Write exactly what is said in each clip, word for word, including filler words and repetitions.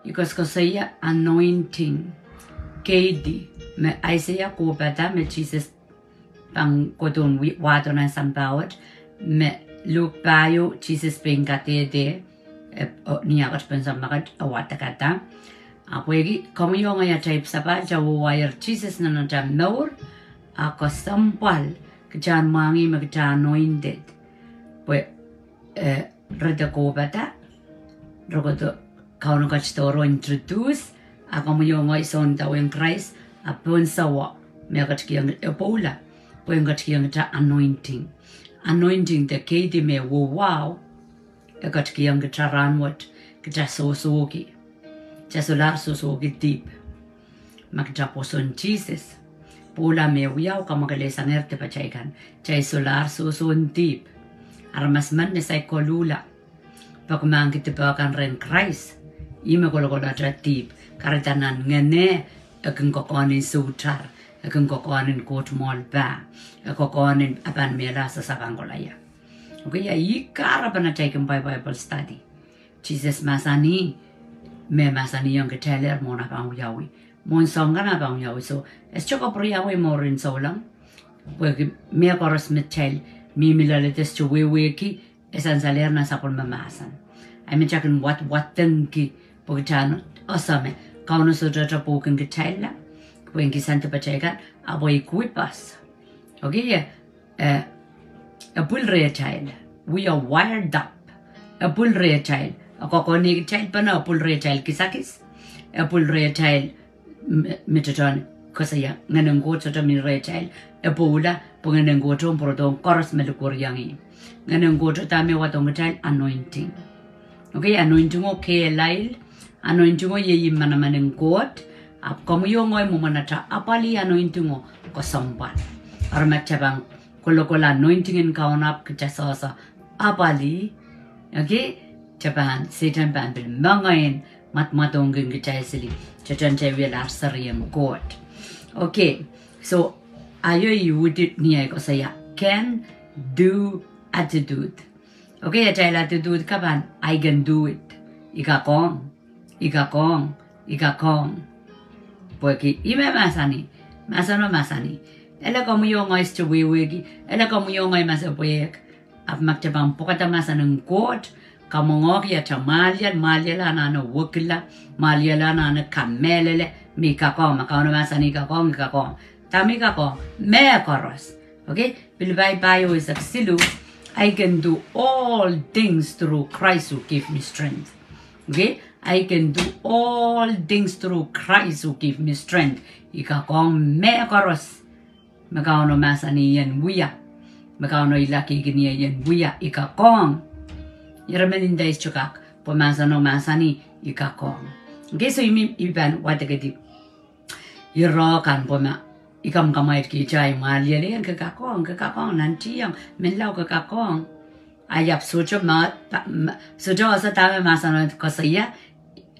I koasokoasoia anointing. Keidi, me Aiseia kohpada me Sises pahn kohdohn wi-, wahdo nan sampah wet, me Luk pahieu Sises pein kadehde, e, o, ni ah ketipen samwa kat e wadekada. Ahpw pwehki komwi oh ngehi atail sapahl, kitail wiewiahier Sises nan atail mour, a kesempwal kitail en mwahngih me kitail anointed. Pwe, eh, re de kohpada, re kohdo, Kauno ketido re introduce, a komwi oh ngehi soundowen Krais, a pohn sawa, me ketikihong, e pwoula, pwe ketikihong kitail anointing. Anointing de keidi me wiewiahu, e ketikihong kitail rahnwet, kitail sohsohki. Kitail solahr sohsohki dihp. Ma kitail pwoson Sises, pwoula me wiawi, kamwakelehsangehr dipatail kan. Kitail solahr sohsohn dihp. Aramas men me saik koluhla, peki mahkki dipe kan rehn Krais, ih me kolokolete dihp. Kahrehda nan ngehn, e kin kokohn en soutar, e kin kokohn en Koht mwoahl pah, e kokohn en a pahn mehla sasa pahn kohla ie. Okay, ia ih kahrepen atail kin Bi-, Bible study. Sises mahsanih, me mahsanihong kitailehr mwohn ah pahn wiawi. Mwohn soahng kan ah pahn wiawi. So, e sohte kapwuriamwei mouren souleng. Pwehki mehkoaros me kitail mihmi loale de sohte wehwehki, e sansalehr nan sapwellime mahsen. Ahi me kitail kin wad, wadekki, pwe kitail en ese me Kauno sohte pwoukin kitailla, pwe en kihsang dipatail kan, ahpw e equip us. Okay, e, e, e pwil rehtail. We are wired up. E pwil rehtail. E kokohn en kitail pene, e pwil rehtail kisakis. E pwil rehtail, me, me tohtohn koasoia, Ngehnen Koht sohte mi rehtail. E pwoula, pwe Ngehnen Koht pwurodohng koaros me likwerihong ih. Ngehnen Koht dahme wadohng kitail? Anointing. Okay, anointing o kehlail, anointing o iei manaman en Koht, ahpw komwi oh ngehi mwomwen atail apwalih anointing o kesempwal. Eri ma kitail pahn kolokol anointing en Kauno ahpw kitail sohsohte apwalih, okay, kitail pahn, Sehdan pahn pil mengei en mwadmwadongki kitail sili, kitail en kitail wialahr serien Koht. Okay, so, aio ih uhdi ni ahi koasoia, can do attitude. Okay, atail attitude ka pahn, I can do it. I kak ong, I kak ong, I kak ong. Pwehki ih me mahsanih, mahseno mahsanih, ele komwi oh ngehi sohte wehwehki, ele komwi oh ngehi ma se pwehk. Ahpw ma kitail pahn pwukada mahsen en Koht, kamwengehki atail mwahliel, mwahliel anahne wekila, mwahliel anahne kamehlele, me I kak ong, ma Kauno mahsanih I kak ong, I kak ong. Dahme I kak ong? Mehkoaros. Okay, Pilipai pahieu eisek siluh, I can do all things through Christ who give me strength. Okay, I can do all things through Christ who give me strength. I kak ong mehkoaros me Kauno mahsanih I en wia, me Kauno ilakihki ni I en wia, I kak ong. Ire men ndai sohte kak, pwe mahseno mahsanih I kak ong. Okay, so I mi, I pahn wadekedi ire kan pwe ma I kamwakamwahtki atail mwahliel en ke kak ong, ke kak ong, nantihong, menlau, ke kak ong. A I ahpw sohte ma, pa, ma, sohte ese dahme mahseno koasoia,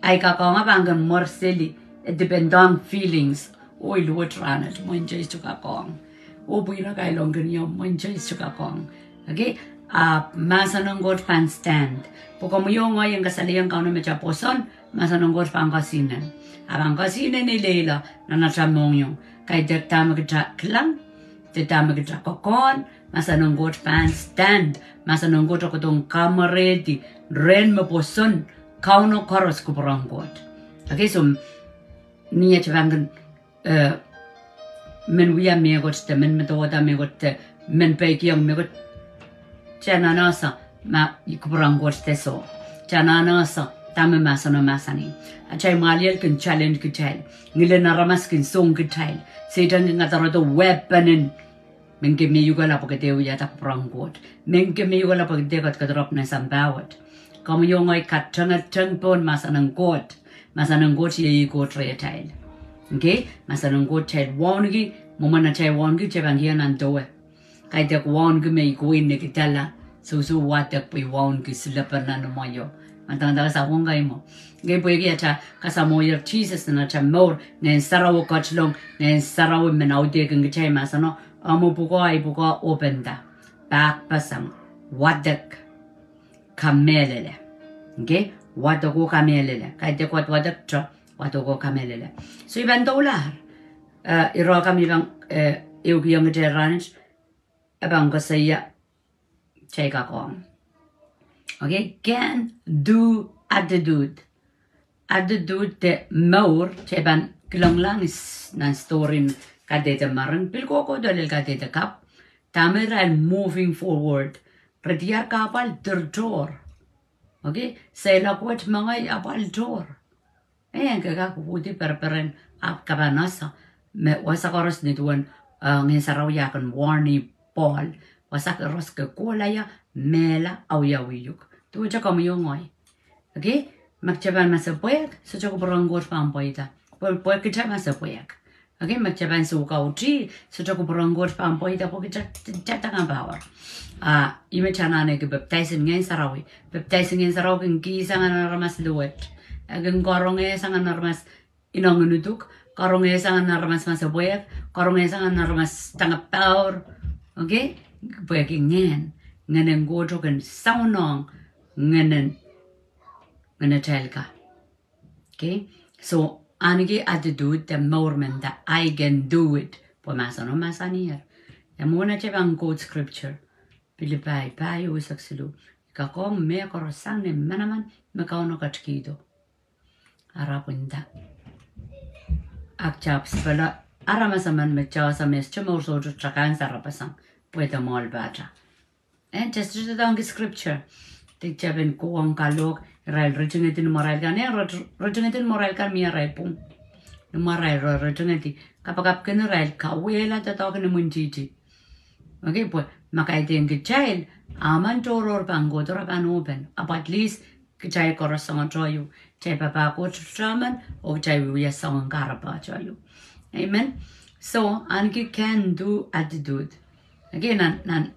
I kak ong a pahn kin mworseli, e depend on feelings. Oh, I luwet rahnwet, mwein kitail sohte kak ong. Oh, pwihn a kailongkin ieu, mwein kitail sohte kak ong. Okay, a mahsen en Koht pahn stand. Pwe komwi oh ngehi en kasalehiong Kauno me kitail pwoson, mahsen en Koht pahn kesihnen. A pahn kesihnen ileile nan atail mohngiong. Kaidehk dahme kitail kilang, de dahme kitail kokohn, mahsen en Koht pahn stand. Mahsen en Koht kohdohng kamwerehdi rehn me pwoson Kauno koaros, kupwuren Koht. Okay, so, ni atail pahn kin, eh, men wia mehkot de, men medewe mehkot de, men peikiong mehkot, kitail anahne ese ma kupwuren Koht de soh. Kitail anahne ese dahme mahseno mahsanih. Atail mwahliel kin challenge kitail. Ngilen aramas kin song kitail. Sehdan kin kadarada weapon en Men ke mehkot la pwe ke dehr wiahda kupwuren Koht. Men ke mehkot la pwe ke dehr kediredoropw nan sampah wet. Komwi oh ngehi katengeteng pohn mahsen en Koht. Mahsen en Koht iei Koht rehtail. Okay? Mahsen en Koht kitail wauneki, mwomwen atail wauneki, kitail pahn kihong nan dewe. Kaidehk wauneki me I kohwei nekidala, sohso wadek pwe I wauneki silepen nan imwo. Madamadau sapwung kaimwo. Ngehi pwehki atail kasamwohier Sises nan atail mour, Ngehn Sarawi ketilong, Ngehn Sarawi men audehkin kitail mahseno, omw pwukoa, ahi pwukoa, openda, pahkpeseng, wadek, kamehlele. Okay? wadek oh kamehlele. Kaidehk wad-, wadek te, wadek oh kamehlele. So I pahn doulahr, eh, ire kan me I pahn, eh, ehukihong kitail rahnwet, e pahn koasoia, kitail kak ong. Okay, can do attitude. Attitude de mour, kitail pahn kilang langis nan story en kadehde mering, pil kohkohdo lel kadehde kapw. Dahme irail moving forward. Re diar kahpwal, dir tohr. Okay, seiloak wet mengei apwal tohr. Eh, ke kak uhdi pereperen, ahpw ke pahn ese me wasa koaros nin duwen, eh, Ngehn Sarawi eh kin warn-i Pohl, wasa koaros ke kohla ia, mehla, awiawi uhk. Duwehte komwi oh ngehi. Okay? Ma kitail pahn masepwehk, sohte kupwur en Koht pahn pweida. Pwe, pwe kitail masepwehk. Okay, ma kitail pahn sou kautih, sohte kupwur en Koht pahn pweida pwe kitail, kitail tang power. Ah, ih me kitail anahne ki baptize en Ngehn Sarawi. Baptize en Ngehn Sarawi kin kihsang en aramas luwet. E kin karonge sang en aramas inong en uduk, karonge sang en aramas masepwehk, karonge sang en aramas tang power. Okay? Pwehki ngehn, ngehn en Koht kin soangen ngehn en, ngehn atail ka. Okay? So, ahneki attitude de mour me nda, I can do it. Pwe mahseno mahsanier. E mwohn atail pahn quote scripture. Pilipai pahieu eisek siluh. I kak ong mehkoaros sang ni manaman me Kauno ketikihdo. Ara pwinda. Ak tapsipala aramas emen me tasa me sohte mour soutuk, takan sarapasang. Pwehda mwohl pahta. En test doadoahngki scripture. Diktail pahn kohwong kalohk, irail ritingedi ni imwarail kan, en rit-, ritingedi ni imwarail kan mie arail pwung. Ni imwarail re ritingedi, kapakapkin irail, kawehla doadoahk en imwintihti. Okay, pwe ma kaidehn kitail, a men tohrohr pahn kohdo, re pahn open. Ahpw at least kitail koaros soangen tohto, kitail papah Koht tohto men, oh kitail wiewia soangen kahrepe tohto. Amen. So, ahneki can do attitude. Okay, nan, nan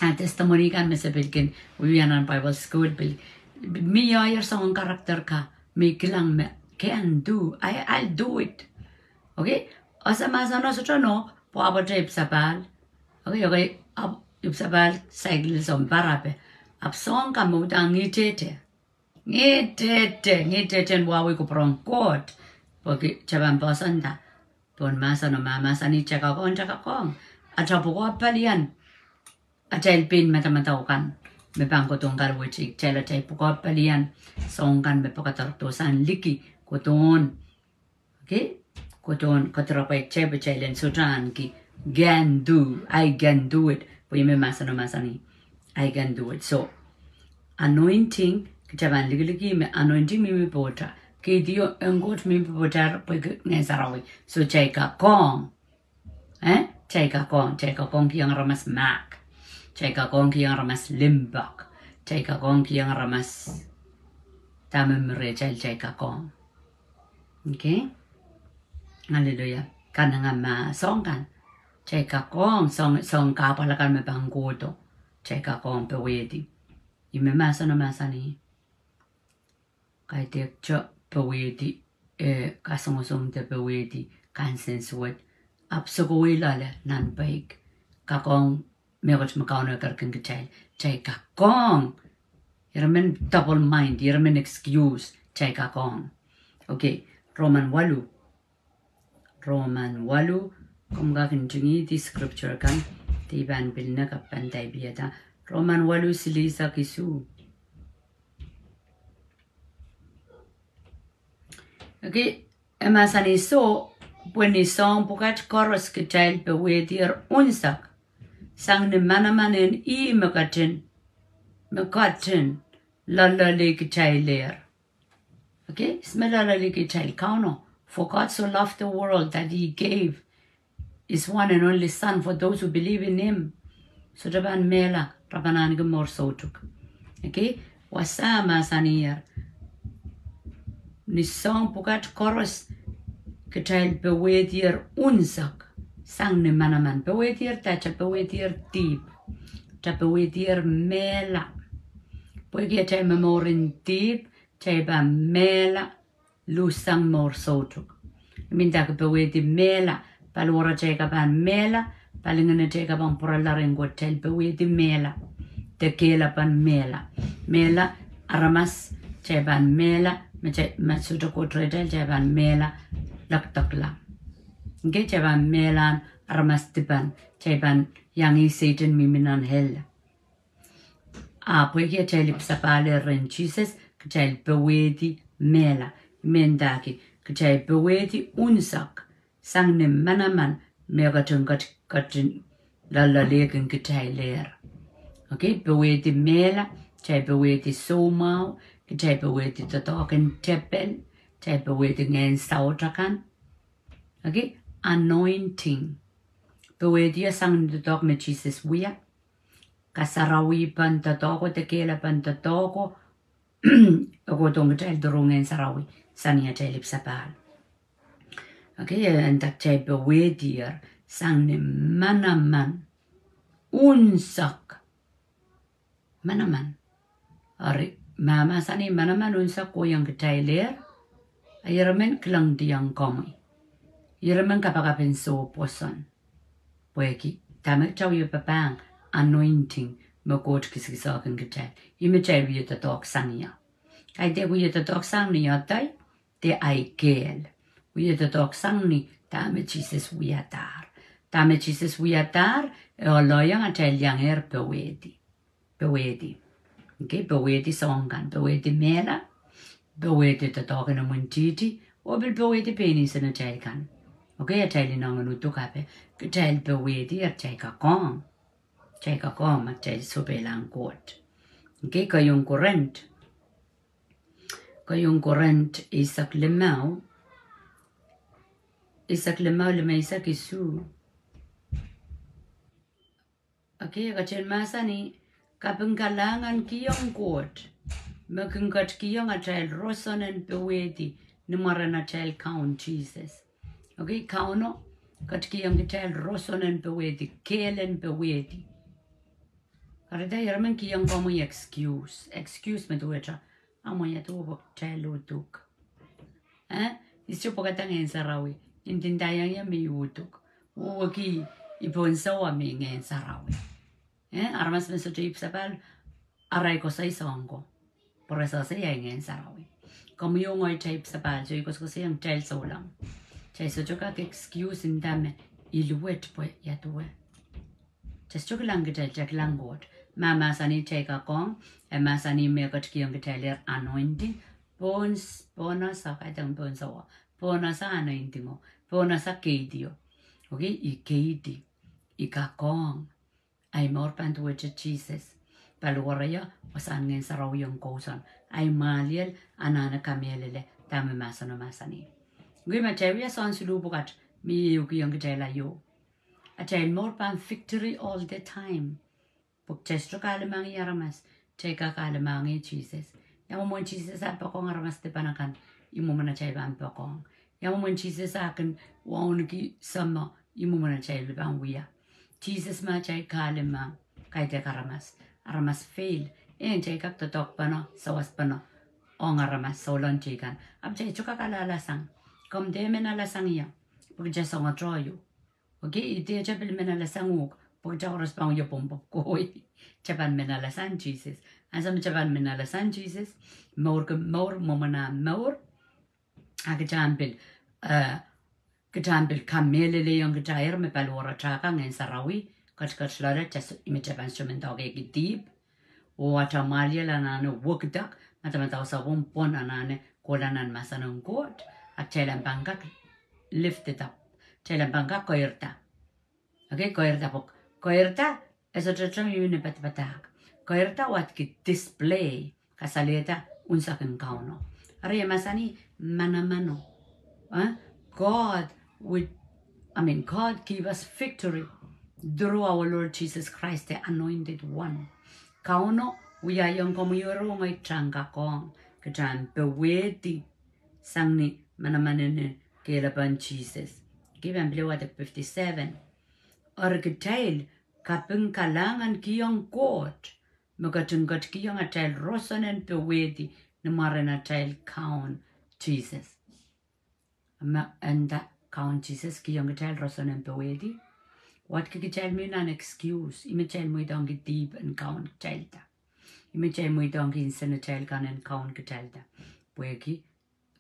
ah, testimony kan me se pil kin wiewia nan Bible school pil. Mie soangen character ka, me kilang me, can do, I, I'll do it. Okay? Ese mahseno sohte nohk, pwe ahpw te ipwsapahl. Okay, okay, ahpw ipwsapahl saikil sounpar ape. Ahpw soahng ka me udahn ngihtehte. Ngihtehte, ngihtehte en wahwei kupwuren Koht. Pwehki kitail pahn poahsoanda. Pohn mahseno mahmahsanih kitail kak ong, kitail kak ong. Atail pwukoah pelian. Atail pein madamadau kan me pahn kohdohng kaluwetih kitail, atail pwukoah pelian. Soahng kan me pakadardohsang liki kohdohn. Okay? Kohdohn kadarapwa kitail pwe kitail en sohte ahneki can do, I can do it. Pwe ih me mahseno mahsanih, I can do it. So, anointing, kitail pahn likiliki me anointing mihmi pohtail. Keieu en Koht mihmi pohtail pwehki Ngehn Sarawi. So, kitail kak ong. Eh? Kitail kak ong, kitail kak ong kihong aramas mahk. Kitail kak ong kihong aramas limpoak. Kitail kak ong kihong aramas dahme mi rehtail, kitail kak ong. Okay? Hallelujah. Kanengamah, soahng kan. Kitail kak ong, soahng, soahng kahpwal akan me pahn kohdo. Kitail kak ong powehdi. Ih me mahseno mahsanih. Kaidehk kitail powehdi, eh, kasongosong de powehdi, kansensuwed. Ahpw sokowei loale nan peik. Kak ong mehkot me Kauno ker kin kitail. Kitail kak ong. Irail men double mind, irail men excuse, kitail kak ong. Okay, Roman waluh. Roman waluh, komw kak ntingihdi scripture kan, de I pahn pil nek ahpw pahn daipiada. Roman waluh silihsek isuh. Okay, e mahsanih soh, pwe ni soahng pwukat koaros kitail powehdier unsek, sang ni manaman en ih me ketin, me ketin loalloale kitailehr. Okay, ih me loalloale kitail, Kauno. For God so loved the world that he gave his one and only Son for those who believe in him. Sohte pahn mehla, re pahn ahneki mour soutuk. Okay, wasa mahsaniher. Ni soahng pwukat koaros kitail powehdier unsek, sang ni manaman. Powehdier dahte, powehdier dihp. Kitail powehdier mehla. Pwehki atail momour en dihp, kitail pahn mehla, luhsang mour soutuk. I mean, kitail powehdi mehla, paliwaratail ka pahn mehla, palingehn atail ka pahn pwurala rehn Koht, kitail powehdi mehla. De kehlail pahn mehla. Mehla, aramas, Kitail pahn mehla, me kitail, me sohte Koht rehtail, kitail pahn mehla lekdekla. Okay, kitail pahn mehlahn aramas dipan, kitail pahn iang Sehdan mihmi nan hell. A pwehki atail ipwsapahl rehn Sises, kitail powehdi mehla, I men ndahki, kitail powehdi unsek, sang ni manaman me ketin, ketin loalloalehkin kitailehr. Okay, powehdi mehla, kitail powehdi soumwahu, kitail powehdi doadoahk en tepel, kitail powehdi ngehn saut akan. Okay, anointing. Powehdi sang ni doadoahk me Sises wia. Kasarawipen doadoahko de kehlepen doadoahko, e kohdohng kitail through Ngehn Sarawi sang ni atail ipwsapahl. Okay, e nda kitail powehdier sang ni manaman, unsek, manaman. Eri, ma mahsanih manaman unsek kohiong kitailehr, a irail men kilangdiong komwi. Irail men kapakap en soh pwoson. Pwehki dahme kitail wie papahng, anointing me Koht kisakisoakin kitail. Ih me kitail wie doadoahk sang ie. Kaidehk wie doadoahk sang ni adai, de ahi kehl. Wie doadoahk sang ni dahme Sises wiadahr. Dahme Sises wiadahr, e oaloiong atail iangehr powehdi. Powehdi. Okay, powehdi soahng kan, powehdi mehla, powehdi doadoahk en imwintihti, oh pil powehdi pein insenatail kan. Okay, atail inengen uduk ape, kitail powehdi, atail kakohng. Kitail kakohng, ma kitail sohpeilahng Koht. Okay, keieun Korint. Keieun Korint eisek limau. Eisek limau, limeisek isuh. Okay, e ketin mahsanih, kaping kalahngan kihong Koht me kin ketikihong atail roson en powehdi ni mwaren atail Kaun Sises. Okay, Kauno ketikihong kitail roson en powehdi, kehl en powehdi. Kahrehda irail men kihong komwi excuse, excuse me duwehte, amwa ia duwe pwe kitail uduk. Eh, I sohte pwekada Ngehn Sarawi, I ndinda iang ia me I uduk. Wehwehki I pohn sawa me Ngehn Sarawi. Eh, aramas me sohte ipwsapahl, arail koasoi soahng ko. Pwe re sehse ia Ngehn Sarawi. Komwi oh ngehi kitail ipwsapahl, soh, I koasokoasoiong kitail souleng. Kitail sohte kak excuse nda me I luwet pwe ia duwe. Kitail sohte kilang kitail, kitail kilang Koht. Ma mahsanih kitail kakohng, e mahsanih me ketikihong kitailehr anointing, pohn, pohn ese, kaidehn pohn sawa, pohn ese anointing o, pohn ese keidio. Okay, I keidi, I kakohng. Ahi mour pahn duwehte Sises. Paliwar o, wasahn Ngehn Sarawi ong kousoan. Ahi mwahliel, anahne kamehlele dahme mahseno mahsanih. Okay, ma kitail wia soahng siluh pwukat me I ehukihong kitail aio, atail mour pahn victory all the time. Pwe kitail sohte kahlemengih aramas, kitail kak kahlemengih Sises. Ia mwomwen Sises ah poakohng aramas dipan akan, ih mwomwen atail pahn poakohng. Ia mwomwen Sises ah kin wauneki soahng, ih mwomwen atail pahn wia. Sises me atail kahlemeng, kaidehk aramas, aramas fail. Eh, kitail kak doadoahkpene, sawaspene ong aramas souleng teikan, ahpw kitail sohte kak alalasang. Komw dehr men alasang ie, pwe kitail soangen tohto. Okay, I dehte pil men alasang uhk, pwe kitail koaros pahn wie pwopwopwohi. Kitail pahn men alasang Sises. Ansou me kitail pahn men alasang Sises, mourki mour mwomwen ah mour, a kitail pil, eh, kitail pil kamehlelehiong kitailehr me paliwar o, kak Ngehn Sarawi ketiket loale, kitail soh, ih me kitail pahn sohte men doadoahngki dihp. Oh atail mwahliel anahne wekidek, madamadau sapwung pwon anahne kohla nan mahsen en Koht, a kitail en pahn kak lifted up. Kitail en pahn kak keirda. Okay, keirda pwuk. Keirda, e sohte term ieu ni padapadahk. Keirda wadki display, kasalehda unsek en Kauno. Eri e mahsanih manamano. Eh? God would, I mean, God give us victory through our Lord Jesus Christ, the anointed one. Kauno wiahiong komwi oh ngehi tangkakohng, kitail en powehdi sang ni manaman en kehlepen Sises. Kitail pahn pil wadek fifty-seven. Eri kitail kaping kalahngan kihong Koht me ketin ketikihong atail roson en powehdi ni mwaren atail Kaun Sises. Ma e nda Kaun Sises kihong kitail roson en powehdi, wadki kitail mih nan excuse, ih me kitail mweidohngki dihp en Kaun kitailda. Ih me kitail mweidohngki nsenatail kan en kaun kitailda. Pwehki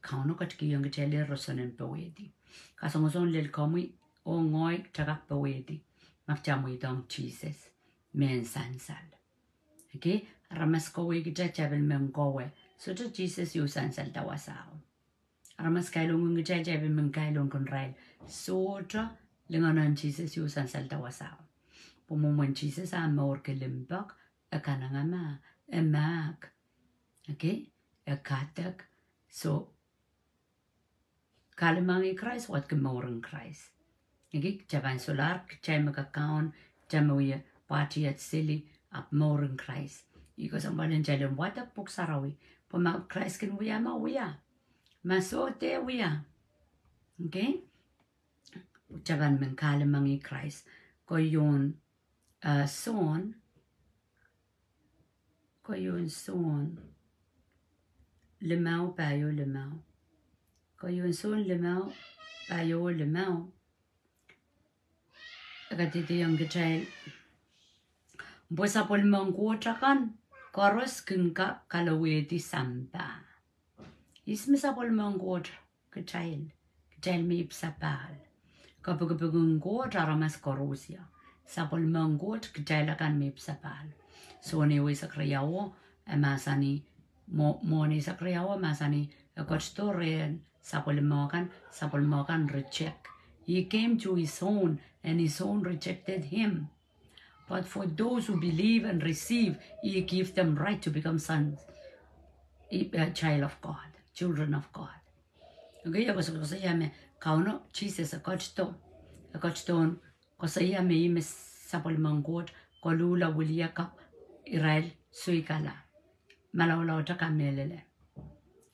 Kauno ketikihong kitail roson en powehdi. Kasongosong lel komwi oh ngehi, kitail kak powehdi ma kitail mweidohng Sises me sansal. Okei, aramas kohwei kitail, kitail pil men kohwei. Sohte Sises ieu sansalda wasao. Aramas kailongkin kitail, kitail pil men kailongkin irail. Sohte, lingan en Sises ieu sansalda wasao. Pwe mwomwen Sises ah mourki limpoak, e kanengamah, e mahk. Okei, e kadek. Soh, kahlemengih Krais, wadki mouren Krais. Okei, kitail pahn solahr, kitail me kakaun, kitail me wie pwahtiet sili, ahpw mouren Krais. Ih kesempwal en kitail en wadek pwuhk sarawi. Pwe ma Krais kin wia ma wia, ma sohte wia, okei, kitail pahn men kahlemengih Krais. Keieun, eh, Sohn, keieun Sohn limau, pahieu limau. Keieun Sohn limau, pahieu limau, e kadehdehiong kitail, pwe sapwellimen Koht akan koaros kin kak kalowehdi sampah. Ihs me sapwellimen Koht? Kitail. Kitail me ipwsapahl. Kapikipikin Koht aramas koaros ie. Sapwellimen Koht kitail akan me ipwsapahl. Sohn ehu eisek riauo, e mahsanih, mwo-, mwohn eisek riauo mahsanih, e ketido rehn sapwellimo kan, sapwellimo kan reject. He came to his own, and his own rejected him. But for those who believe and receive, he give them right to become sons, eh, child of God, children of God. Okei, e koasokoasoia me Kauno Sises e ketido, e ketidohn koasoia me ih me sapwellimen Koht, koluhla, wiliakapw irail soikala, malaulaud, kamehlele.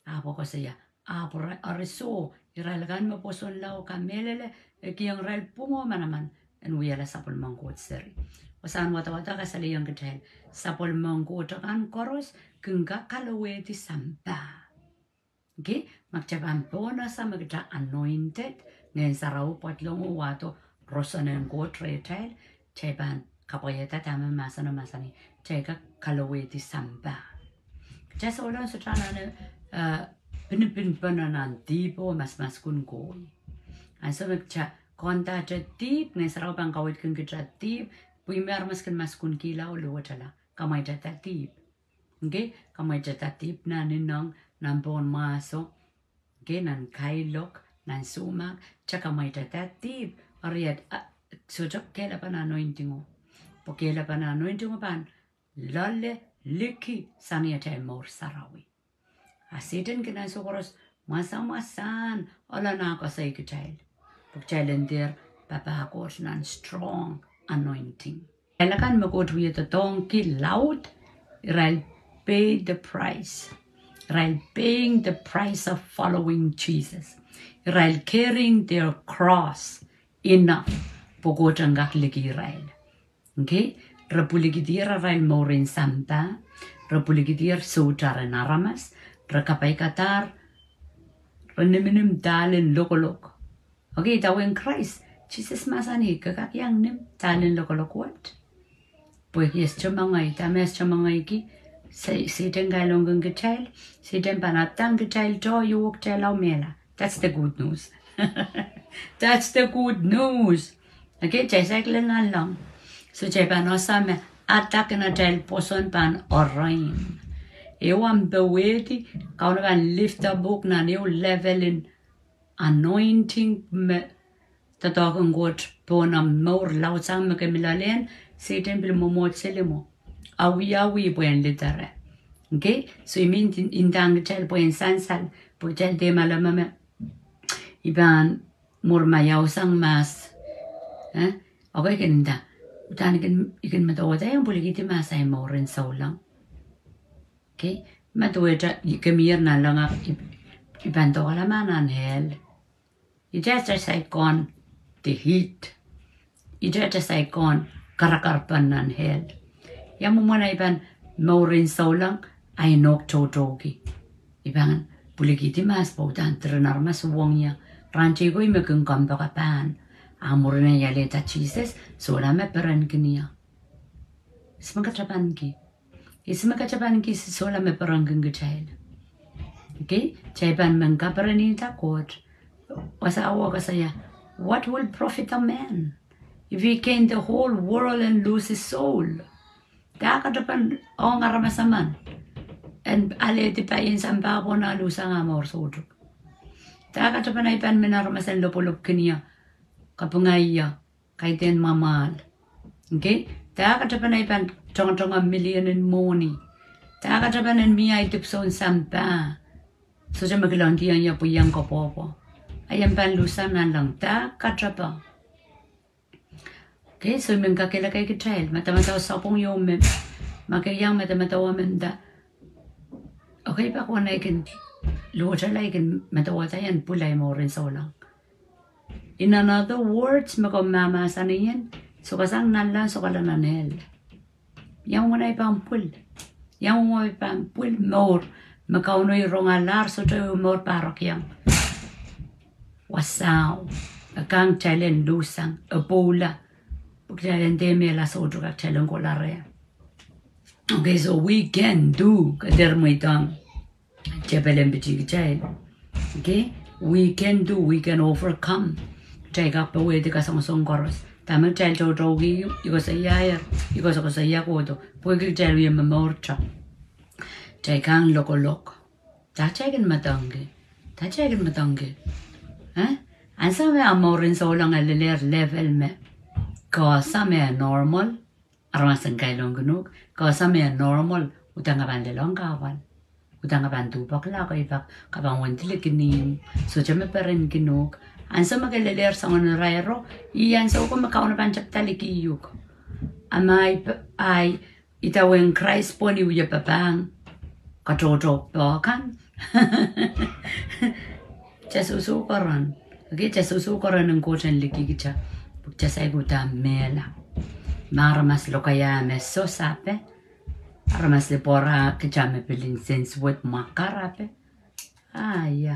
Ahpw koasoia, ahpw ira-, eri soh, irail akan me pwosonla oh kamehlele, e kihong irail pwung oh manaman en wiahla sapwellimen Koht seri. Wasahn wadawad kasalehiong kitail, sapwellimen Koht akan koaros kin kak kalowehdi sampah. Okei, ma kitail pahn pohnese me kitail anointed, Ngehn Sarawi pwadlong oh wahdo roson en Koht rehtail, kitail pahn kapwaiada dahme mahseno, mahsanih, kitail kak kalowehdi sampah. Kitail souleng sohte anahne, eh, pinipinpene nan dihp oh masimaskun kohi. Ansou me kitail kondahte dihp, Ngehn Sarawi pahn kaweidkin kitail dihp, pwe ih me aramas kin maskunkihla oh luwetala, kamwaitahda dihp. Okei, kamwaitahda dihp nan inong, nan pohn mahso, okei, nan kailok, nan sumak, kitail kamwaitahda dihp, eri, ah, sohte kehlapen anointingo. Pwe kehlapen anointingo pahn loale, liki sang ni atail mour sarawi. A Sehdan kin ansou koaros mwasamwasahn ohlahng koasoi kitail, pwe kitail en dehr papah Koht nan strong anointing. Irail akan me Koht wie doadoahngki laud, irail pay the price. Irail paying the price of following Jesus. Irail carrying their cross enough pwe Koht en kak liki irail. Okei, re pwilikihdier arail mouren sampah, re pwilikihdier soutaren aramas, re kapaikadahr, re niminim dahlen lokolok. Okei, idawehn Krais, Sises mahsanih, ke kak iang nim dahlen lokolok wet. Pwehki e sohte mengei, dahme e sohte mengeiki, Se-, Sehdan kailongkin kitail, Sehdan pahn adang kitail, tohto, oh kitail lao mehla. That's the good news. That's the good news. Okei, kitail saikinte nanleng. Soh, kitail pahn ese me adakin atail pwoson pahn orein. Ehu omw powehdi, Kauno pahn lift up uhk nan ehu level en anointing me doadoahk en Koht pohn omw mour laudsang me ke mi loalehn, Sehdan pil mwomwohd seli mwo. Awiawi pwehn lidere. Okei, soh, I men ndahng kitail pwehn sansal, pwe kitail dehr maleme me I pahn mwur maiausang mahs. Eh? Okei, I kin nda, udahn I kin, I kin medewe iang pwilikihdi mahs ahi mouren souleng. Okei, ma duwehte I kemier nanleng, I, I pahn dohkala ma nan hell. Ihte atail saikinte heat. Ihte atail saikinte karakar pahn nan hell. Ia mwomwen ahi pahn mouren souleng, ahi nohk toutouki. I pahn pwilikihdi mahs pwe udahn diren aramas uhwong ie. Rahn teiko I me kin kompoake pahn. A mwurin ei alehda Sises, solahr me perenki ie. Ihs me katapanki? Ihs me kitail pahn kihsang solahr me perenki kitail? Okay? Kitail pahn men kaperenihda Koht. Wasa wet koasoia, what will profit a man if he gain the whole world and lose his soul? Dahkot e pahn ong aramas emen en alehdi paien sampah pwe en luhsang ah mour soutuk? Dahkot e pahn, ahi pahn men aramas en lopwolopwkin ie, kapinga ie, kaidehn mwamwahl. Okay? Dahkot e pahn, ahi pahn tongotongo million en mwohni? Dahkot e pahn en mie ahi dipwisoun sampah, sohte me kilangdiong ie pwe iang koapwoapwo? Ahi en pahn luhsang nanleng. Dahkot e pahn Okay, so I men kakehlaka kitail, madamadau sapwung ieu me, ma ke iang madamadau emen da. Okay, pak wan ei kin, luwetala ei kin madawada en pwil ahi mouren souleng. In another words, me komw mahmahsanih en, sokasang nanleng, sokala nan ehl. Ia mwomwen ahi pahn pwil? Ia mwomwen ahi pahn pwil mour me Kauno irongalahr, sohte mour pahrekiong? Wasao, e kang kitail en luhsang, e pwoula, pwe kitail en dehr mehla soutuk, kitail en kohla reh. Okay, so we can do, ke dehr mweidohng tepel en pitih kitail. Okay, we can do, we can overcome. Kitail kak powehdi kasongosong koaros. Dahme kitail toutoukihki, I koasoiaier, I koasokoasoia kohdo, pwehki kitail wie momourte, kitail kang lokolok. Dahte kitail kin medengki? Dahte kitail kin medengki? Eh? Ansou me ah mouren souleng e lelehr level me ke ese me e normal, aramas en kailongkin uhk, ke ese me e normal, uhdahn ke pahn lelohng kahpwal. Uhdahn ke pahn duhpekla, ke pahn, ke pahn wendi likin ihmw, sohte me perenkin uhk. Ansou me ke lelehr soangen irairo, ih ansou ko me Kauno pahn tepda liki uhk. A ma ahi p-, ahi idawehn Krais pwehn wie papahng katohtohpe kan. Kitail sohsohkeren. Okay, kitail sohsohkeren en Koht en liki kitail, pwe kitail saik uhdahn mehla. Ma aramas lokaia me sohte sape, aramas lipwoara kitail me pil nsensuwed mwakarape. Ah, ia.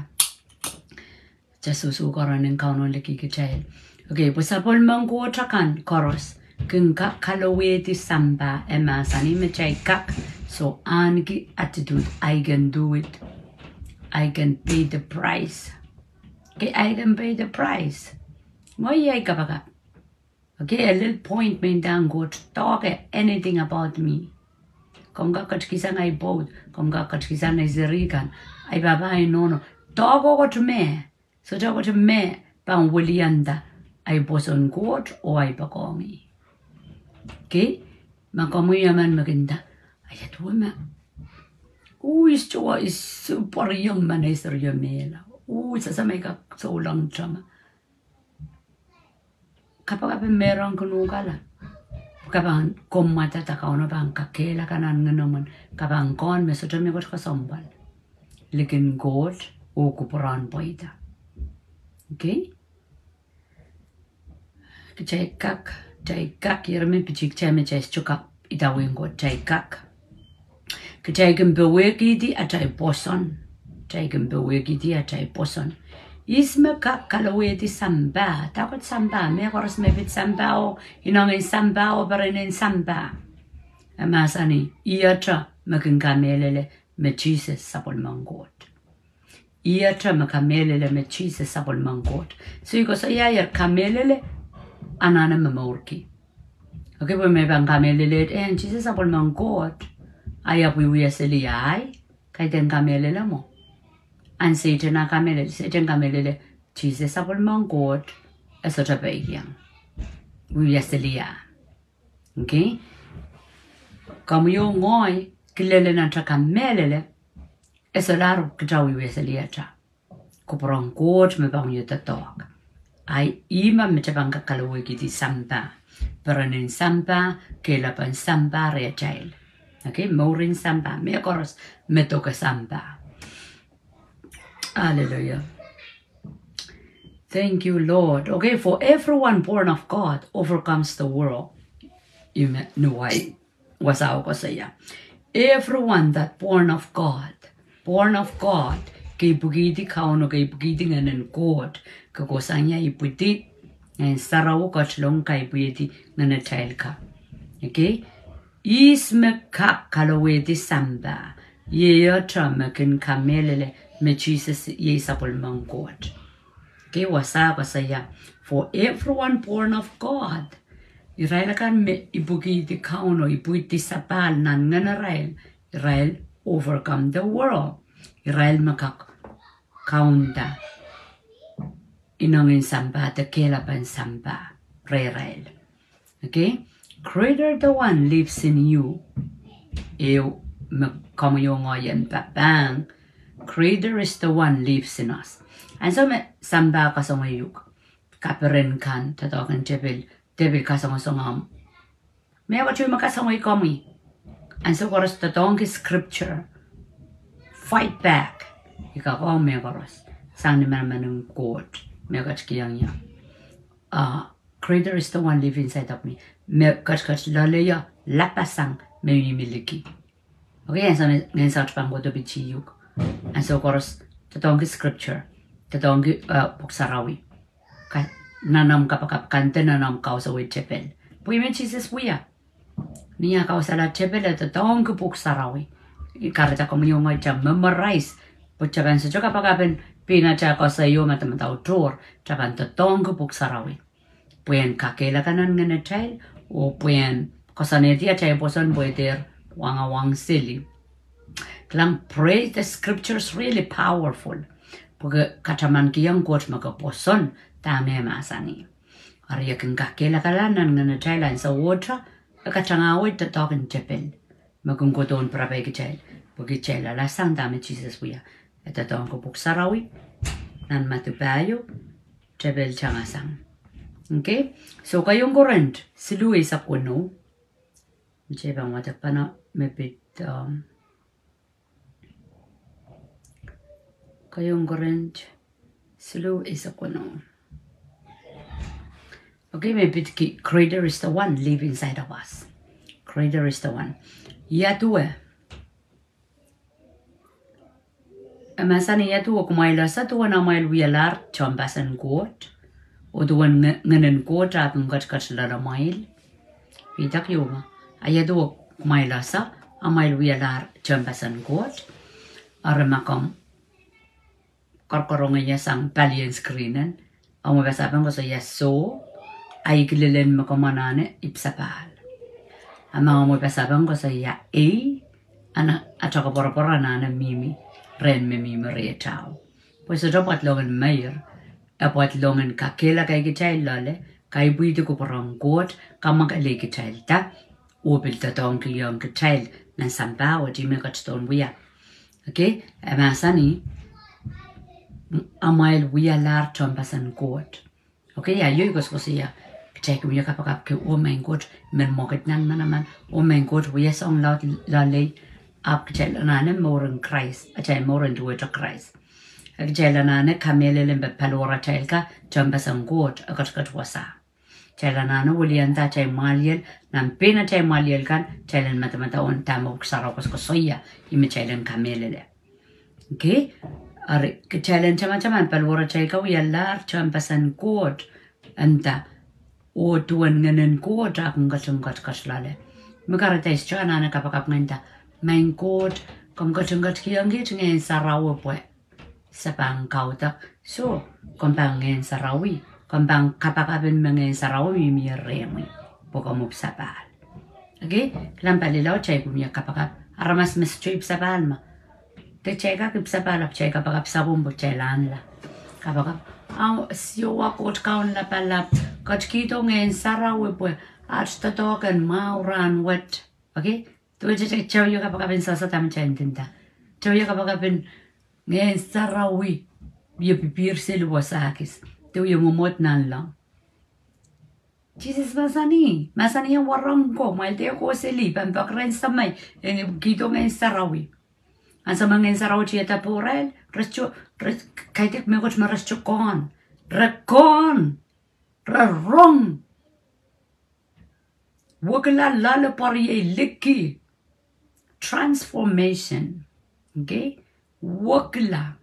Kitail sohsohkeren en Kauno liki kitail. Okay, pwe sapwellimen Koht akan koaros kin kak kalowehdi sampah, e mahsanih me kitail kak. So ahneki attitude, I can do it. I can pay the price. Okay, I can pay the price. Mwo iei ahi kapakap. Okay, a little point me ndahng Koht, doahke anything about me. Komw kak ketikihsang ahi pwoud, komw kak ketikihsang nei seri kan, ahi pahpa, ahi nohno, doahke koht meh, sohte koht meh pahn wilianda ahi pwoson Koht oh ahi poakohng ih. Okay, ma komwi emen me kin nda, ahi duwe me, oh, I sohte, I sohte pwuriong ma nei serio mehla. Oh, I sehse me I kak souleng tama. Kapakap en meirong kin uhkala. Ke pahn kommwada da Kauno pahn kakehlaka nan ngenomwen, ke pahn kohn me sohte mie koht kesempwal likin Koht oh kupwuren pweida. Okay? Kitail kak, kitail kak, ire me pitih kitail me kitail sohte kak idawehn Koht, kitail kak. Kitail kin powehkihdi atail pwoson. Kitail kin powehkihdi atail pwoson. Ihs me kak kalowehdi sampah? Dahkot sampah? Mehkoaros me pid sampah oh inengen sampah oh perenen sampah. E mahsanih, ihte me kin kamehlele me Sises sapwellimen Koht. Ihte me kamehlele me Sises sapwellimen Koht. So I koasoiaier kamehlele anahne momourki. Okay, pwe me pahn kamehlele en Sises sapwellimen Koht, a ia pwe wia seli ahi, kaidehn kamehlele mwo. Ahn Sehdan a kamehlele, Sehdan kamehlele Sises sapwellimen Koht, e sohte peikiong. Wia seli ah. Okay? Komwi oh ngehi, kilelen atail kamehlele, e solahr kitail wiewia seli atail kupwuren Koht me pahn wie doadoahk. Ahi ihme me kitail pahn kak kalowehkihdi sampah. Perenen sampah, kehlapen sampah rehtail. Okay, mouren sampah, mehkoaros me doke sampah. Hallelujah. Thank you, Lord. Okay, for everyone born of God overcomes the world. Ih me nuwai wasao koasoia. Everyone that born of God, born of God, ke ipwikihdi Kauno, ke ipwikihdi Ngehnen Koht, ke kohsang ie ipwidi, Ngehn Sarawi ketilong kaipwihdi ngenatail ka. Okay? Ihs me kak kalowehdi sampah? Iei ihte me kin kamehlele me Sises iei sapwellimen Koht. Okay, wasa koasoia, for everyone born of God. Irail akan me ipwikihdi Kauno, ipwidi sapahl nan ngenirail, irail overcome the world. Irail me kak kaunda inengen sampah de kehlapen sampah rehrail. Okay? Greater the one lives in you. Ehu me komwi oh ngehi en papah, greater is the one lives in us. Ansou me sampah kasongoi uhk, kaperen kan, doadoahk en tepil, tepil kasongosong omw, mehkot me kasongoi komwi. Ansou koaros doadoahngki scripture. Fight back. I kak ong mehkoaros sang ni manaman en Koht me ketikihong ie. Ah, greater is the one live inside of me. Me ketiket loale ie lapasang me mihmi liki. Okay, ansou me ngehn saut pahn kohdo pitih uhk, ansou koaros doadoahngki scripture, doadoahngki, eh, pwuhk sarawi. Ka-, nan omw kapakap kan de nan omw kausawih tepil. Pwe me Sises wia, ni ah kausala tepil e doadoahngki pwuhk sarawi. I kahrehda komwi oh ngehi te memorize, pwe te pahn sohte kapakap en pein atail koasoi oh madamadau tohr, te pahn doadoahngki pwuhk sarawi. Pwehn kakehlaka nan ngenitail, oh pwehn koasoanehdi atail pwoson pwe dehr wangawang seli. Kilang, pray the scriptures really powerful. Pwehki kataman kihong Koht me ke pwoson dahme e mahsanih. Eri e kin kakehlakala nan ngenitail ansou ohte, e katangahwei doadoahk en tepil me kin kohdohn pirapai kitail, pwe kitail alasang dahme Sises wia. E doadoahngki pwuhk sarawi, nan Madiu pahieu, tepil tangasang. Okay? So, keieun Korint siluh eisek weneu. Mie pahn wadek pahn me pid, um, keieun Korint siluh eisek weneu. Okay, me pid ki, greater is the one live inside of us. Greater is the one. Ia duwe. E mahsanih, ia duwe kumwail ese duwen amwail wialahr tehnpasen Koht, oh duwen nge-, ngehnen Koht ahpw kin ketiket loalamwail. Pidahk ieu me, ia duwe kumwail ese amwail wialahr tehnpasen Koht. Eri ma komw koarkoarongehiong sang palien screen en, omw pasapeng koasoia soh, a I kilelen me komw anahne ipwsapahl. A ma omw pasapeng koasoia ei, a na, a tokoapworopwor anahne mihmi rehn me mihmi riatail. Pwe sohte pwadlohng en meir, e pwadlohng en kakehlaka kitail loale, kaipwihdi kupwur en Koht, kamwakelei kitailda, oh pil doadoahngkihong kitail nan sampah wet me ketidohn wia. Okay, e mahsanih, amwail wialahr tehnpasen Koht. Okay, ia iei koasokoasoia, kitail kin wia kapakap ki, oh Maing Koht, men mwekid nan manaman, oh Maing Koht, wia soahng loal, loalei, ahpw kitail anahne mouren Krais, atail mouren duwehte Krais. A kitail anahne kamehlele me paliwaratail ka tehnpasen Koht e ketiket wasa. Kitail anahne wilianda atail mwahliel, nan pein atail mwahliel kan, kitail en madamadau dahme pwuhk sarawi koasokoasoia, ih me kitail en kamehlele. Okay? Eri, kitail en tamataman paliwaratail ka wialahr tehnpasen Koht, nda, oh duwen ngehnen Koht ahpw kin ketin ketiket loale. Me kahrehda I sohte anahne kapakap ngehnda, Maing Koht, komw ketin ketikihong kiht Ngehn Sarawi pwe se pahn kaudok. Soh, komw pahn Ngehn Sarawi. Komw pahn kapakapin me Ngehn Sarawi mihmi rehmwi, pwe komw ipwsapahl. Okay? Kilang, palilau kitail kin wia kapakap. Aramas me sohte ipwsapahl ma, de kitail kak ipwsapahl, ahpw kitail kapakap sapwung pwe kitail anahne kapakap. Ahpw Siohwa Koht Kaun lapalap, ketikihdo Ngehn Sarawi pwe at doadoahk en mwahu rahn wet. Okay? Duwehte kitail wia kapakap en sehse dahme kitail ndinda. Kitail wia kapakap en Ngehn Sarawi wie pipihr seli wasa kis, de wie mwomwohd nanleng. Sises mahsanih, mahsanihong warehng ko, kumwail dehr kohseli, pahn peki rehn Semei, en kihdo Ngehn Sarawi. Ansou me Ngehn Sarawi tiada pohrail, re sohte, re kaidehk mehkot me re sohte kohn. Re kohn. Re rong. Wekila loale pwariei liki. Transformation. Okay? Wekila.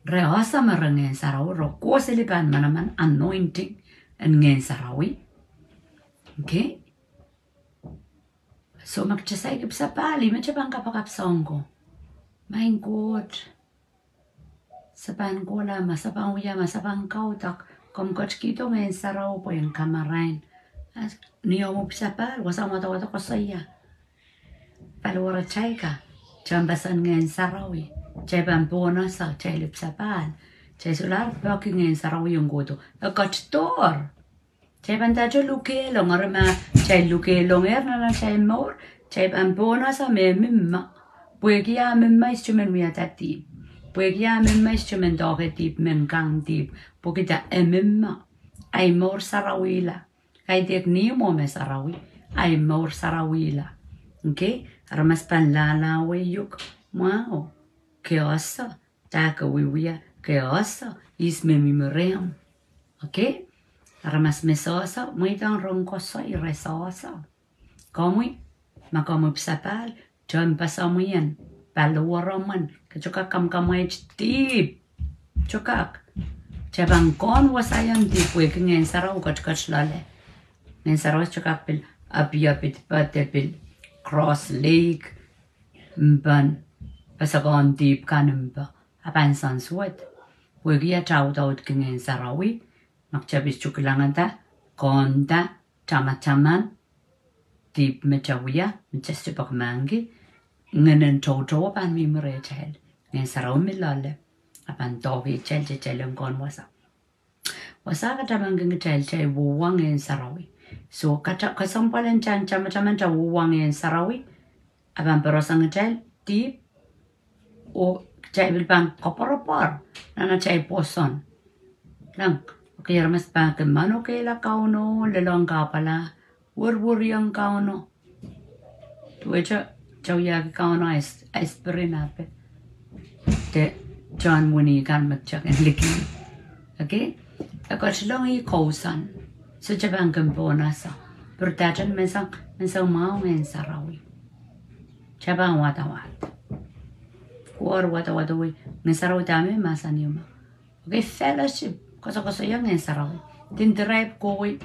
Re ese me re Ngehn Sarawi, re kohseli pahn manaman anointing en Ngehn Sarawi. Okay? So ma kitail saikinte sapahl, ih me kitail pahn kapakap soang ko. Maing Koht, se pahn kohla ma, se pahn wia ma, se pahn kaudok, komw ketikihdo Ngehn Sarawi pwehn kamarain. Ni omw pil sapahl, wasa wadawad koasoia. Paliwaratail ka, tehnpasen Ngehn Sarawi, kitail pahn pohnese, kitail pil sapahl. Kitail solahr peki Ngehn Sarawi en kohdo. E ketidohr. Kitail pahn dahte lukehlong, eri ma kitail lukehlongehr nan atail mour, kitail pahn pohnese me e mihmi. Pwehki a mihmi, e sohte men wiahda dihp. Pwehki a mihmi, e sohte men doahke dihp, men kang dihp. Pwehki e mihmi. Ahi mour sarawihla. Kaidehk ni mwo me sarawi, ahi mour sarawihla. Okay? Aramas pahn lahlahwei uhk, mwahu, ke ese, dahke wiewia, ke ese, ihs me mihmi rehmw. Okay? Aramas me sehse, mweidohng rong koasoi re sehse. Komwi, ma komw pil sapahl, tehnpasamwi en, paliwaromw en, ke sokak kamwakamwait dihp. Sokak. Kitail pahn kehn wasaiong dihp pwehki Ngehn Sarawi ketiket loale. Ngehn Sarawi sokak pil apwahpwalih, de pil cross lake, mpon, pil sokehn dihp kan mpomw, a pahn soansuwed. Pwehki atail audaudki Ngehn Sarawi, ma kitail pil sohte kilangada, kehnda, tamataman dihp me kitail wia, me kitail sohte peki mahkki, ngehnen toutou pahn mihmi rehtail. Ngehn Sarawi mi loale, a pahn doahke kitail, kitail en kehn wasa. Wasa katamankin kitail, kitail wia Ngehn Sarawi. So, kata, kesempwal en kitail tamataman kitail wia Ngehn Sarawi, a pahn poroson kitail dihp, oh kitail pil pahn koapworopwor nan atail pwoson. Lang, okay, aramas pahn kin manokeila Kauno, lelohng kahpwal, werweriong Kauno. Duwehte kitail wiahki Kauno ahi s-, ahi spirit ape. De tohn wini kan me kitail kin liki. Okay? E ketilong ih kousoan. So kitail pahn kin pohnese. Pirdaten menseng, menseng mwahu Ngehn Sarawi. Kitail pahn wadawad. Kowe wadawad oh, Ngehn Sarawi dahme mahsanih ma. Okay, fellowship, koasokoasoia Ngehn Sarawi. Din diraip kohwei,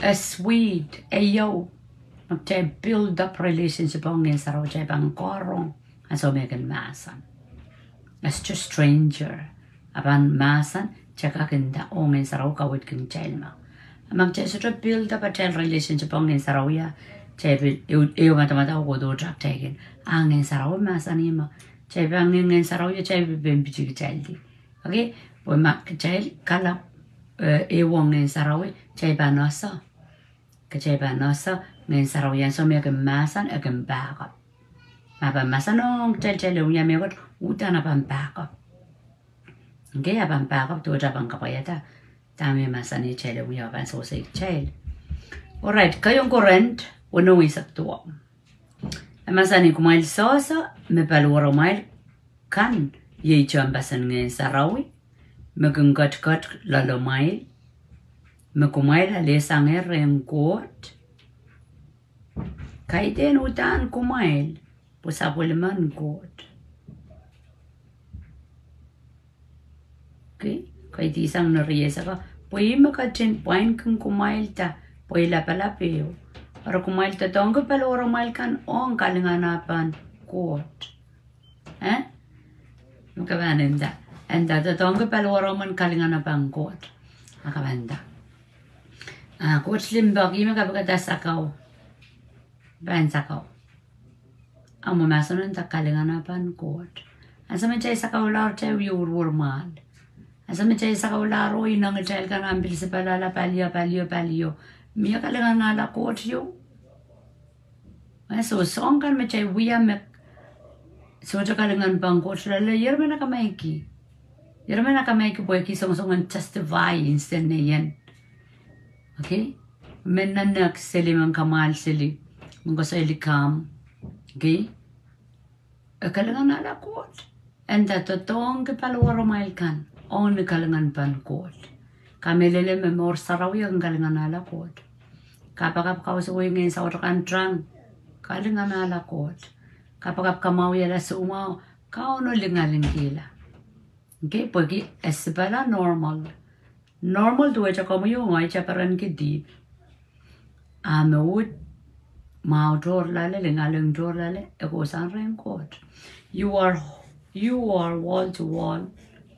e sweet, e iou. Ma kitail build up relationship ong Ngehn Sarawi, kitail pahn kahrong ansou me e kin mahsen. As to stranger. A pahn mahsen, kitail kak nda, oh Ngehn Sarawi kaweidkin kitail ma. A ma kitail sohte build up atail relationship ong Ngehn Sarawi a, kitail pil, ehu, ehu madamadau kohdo kitail kin. A Ngehn Sarawi mahsanih ma. Kitail pahn Ngehn, Ngehn Sarawi a kitail pil pein piti kitail di. Okay, pwe ma kitail kalap, eh, ehu ong Ngehn Sarawi, kitail pahn ese. Kitail pahn ese, Ngehn Sarawi ansou me e kin mahsen, e kin back up. Ma pahn mahsen ong kitail, kitail en wia mehkot, uhdahn a pahn back up. Okay, a pahn back up, duwehte a pahn kapwaiada dahme mahsanih kitail en wia, a pahn sewese kitail. Alright, keieun Korint, weneu eisek duwau. E mahsanih, kumwail sehse me paliwaramwail kan iei tehnpasen Ngehn Sarawi, me kin ketiket loalamwail, me kumwail alehsangehr rehn Koht. Kaidehn uhdahn kumwail, pwe sapwellimen Koht. Okay, kaidehn sang ni rieisek, pwe ih me ketin pwainki kumwailda, pwe ih lapalap ehu. Eri kumwail doadoahngki paliwaramwail kan ong kalinganahpan Koht. Eh? Me ke pahn nda. E nda doadoahngki paliwaramwail kalinganahpan Koht. A ke pahn nda. Ah, Koht limpoak, ih me kapikada sakau. Pahn sakau. A mwo mahsen en nda kalinganahpan Koht. Ansou me kitail sakaulahr kitail wie werwer mwahl. Ansou me kitail sakaulahr oh ineng kitail kan ahpw pil sipalala palio, palio, palio. Mie kalinganahla Koht ieu. Eh, so soahng kan me kitail wia me sohte kalinganpen Koht loale, ih me na kamaiki. Ih me na kamaiki pwehki songosong en justify instead en. Okay? Men nan nek seli, men kamwahl seli, men koasoia likamw. Okay? E kalinganahla Koht. E nda doadoahngki paliwaramwail kan ong ni kalinganpen Koht. Kamehlele me mour sarawi e kin kalinganahla Koht. Kapakap kausawih ngehn saut akan trang, kalinganahla Koht. Kapakap kamwahuiala soumwahu, Kauno lingalikihla. Okay, pwehki e sipala normal. Normal duwehte komwi oh ngehi kitail perenki dihp. A me uhd mwahu tohr loale, lingaling tohr loale, e kohsang rehn Koht. You are, you are wall to wall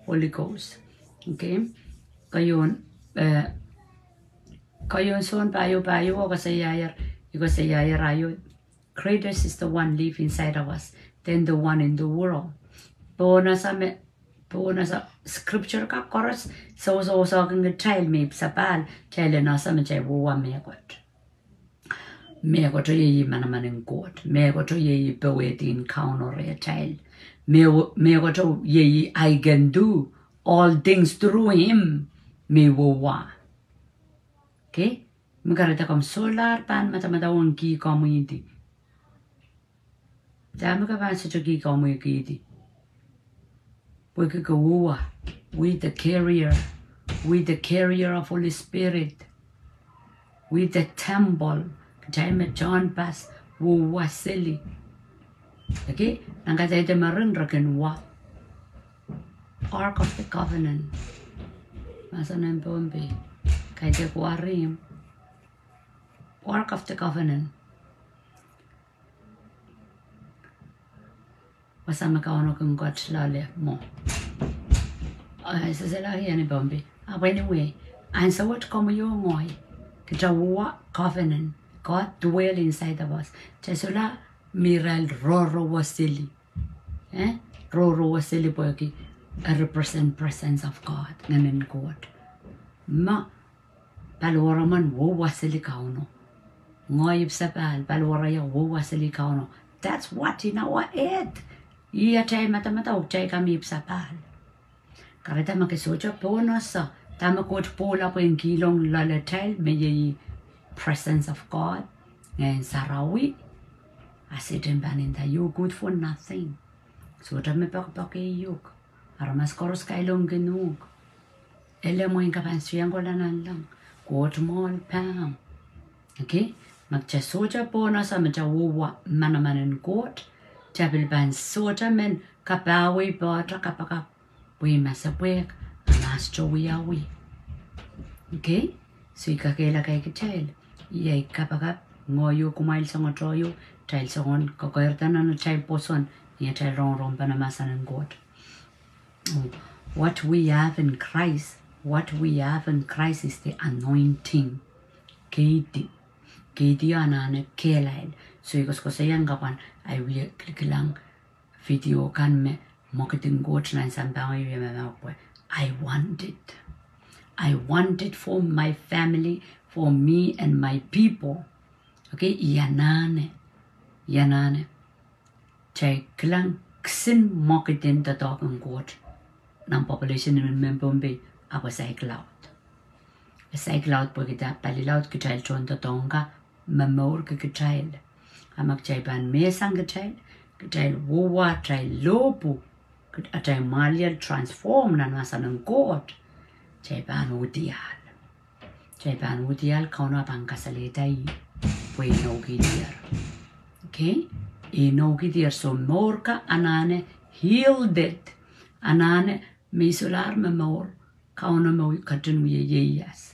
Holy Ghost. Okay? Keieun, eh, keieun Sohn pahieu pahieu, koasoiaier, I koasoiaier aio, greatest is the one live inside of us than the one in the world. Pohn ese me, pohn ese scripture ka koaros, sohsohkin kitail me ipwsapahl, kitail en ese me kitail wowa mehkot. Mehkot iei manaman en Koht. Mehkot iei powehdi en Kauno rehtail. Mehkot iei I can do all things through him. Me wowa. Okay? Me kahrehda komw solahr pahn madamadau ong kih komw edi. Dahme ke pahn sohte kih komw edi? Pwehki ke wowa, we the carrier, we the carrier of Holy Spirit, we the temple, kitail me tehnpas, wowa seli. Okay, nan kadehdeh me rin re kin wa. Ark of the Covenant. Mahsen en Pohnpei. Kaidehk wa rihmw. Ark of the Covenant. Wasa me Kauno kin koht loale mwo. Eh, sehse loale ni Pohnpei. Ahpw anyway, ansou wet komwi oh ngehi, kita wowa covenant. God dwell inside of us. Kita solahr mi irail rohrohng seli. Eh? Rohrohng seli pwehki e represent presence of God, Ngehn en Koht. Ma paliwar emen wowa seli Kauno. Ngehi ipwsapahl, paliwar ahi wowa seli Kauno. That's what in our head. Ih atail madamadau, kitail kak mi ipwsapahl. Kahrehda ma ke sohte pohn ese dahme Koht pwoula pwehn kihlong loalatail, me iei presence of God, Ngehn Sarawi, a Sehdan pahn nda, you good for nothing. Sohte me poakpoake uhk. Aramas koaros kailongkin uhk. Ele mwein ke pahn soiang kohla nanleng. Koht mwohl pahn. Okay? Ma kita sohte pohn ese me kita wowa manaman en Koht, kita pil pahn sohte men kapahwei pahto kapakap. Pwe masepwehk, a ma sohte wiawi. Okay? So I kakehlaka kitail. Iei kapakap, ngehi oh kumwail, songotoi, atail soangen kokoirda nan atail pwoson, ni atail rongorong pahn mahsen en Koht. What we have in Christ, what we have in Christ is the anointing. Keidi. Keidi anahne kehlail. So I koasokoasoia kapwan ahi wie kilikilang video kan me mwekid en Koht nan sampah ngehi wie mamahk pwe I want it. I want it for my family, for me and my people. Okay, I anahne. I anahne. Kitail kilang kisin mwekid en doadoahk en Koht nan population en mehn Pohnpei, ahpw e saikinte laud. E saikinte laud pwehki dah? Palilaud kitail tohn doadoahk kan me momourki kitail. A ma kitail pahn mehsang kitail, kitail wowa atail lohpwu, atail mwahliel transform nan mahsen en Koht, kitail pahn uhdiahl. Kitail pahn uhdiahl, Kauno pahn kasalehda ih pwe inoukihdier. Okay? Inoukihdier. So mour ka anahne healed. Anahne me I solahr momour, Kauno me ketin wie ieias.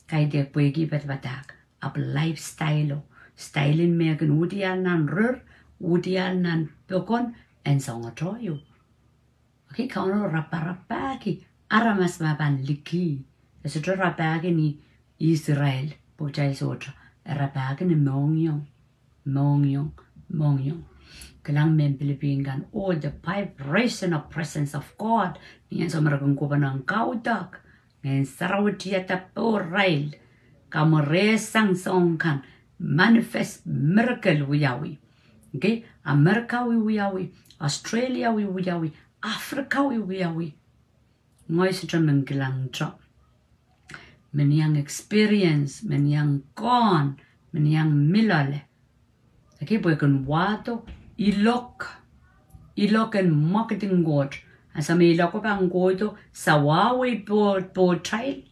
Kaidehk pwehki padapadahk, ahpw lifestyle o. Style en me kin uhdiahl nan rir, uhdiahl nan pokon en songotoi o. Okay, Kauno raparapahki aramas me pahn likih. E sohte rapahki ni Israel, pwe kitail sohte. E rapahki ni mohngiong, mohngiong, mohngiong. Kilang mehn Pilipin kan, oh, the vibration of presence of God. Ni ansou me re kin kohpene kaudok, Ngehn Sarawi tiada pohrail, kamwerehsang soahng kan, manifest, miracle wiawi. Okay, America wiawi, Australia wiawi, Africa wiawi. Ngehi sohte men kilangdo. Men iang experience, men iang kohn, men iang mi loale. Okay, pwe kin wahdo ilok, ilok en mwekid en Koht. Ansou me ilok o pahn kohdo sawawei pohtail,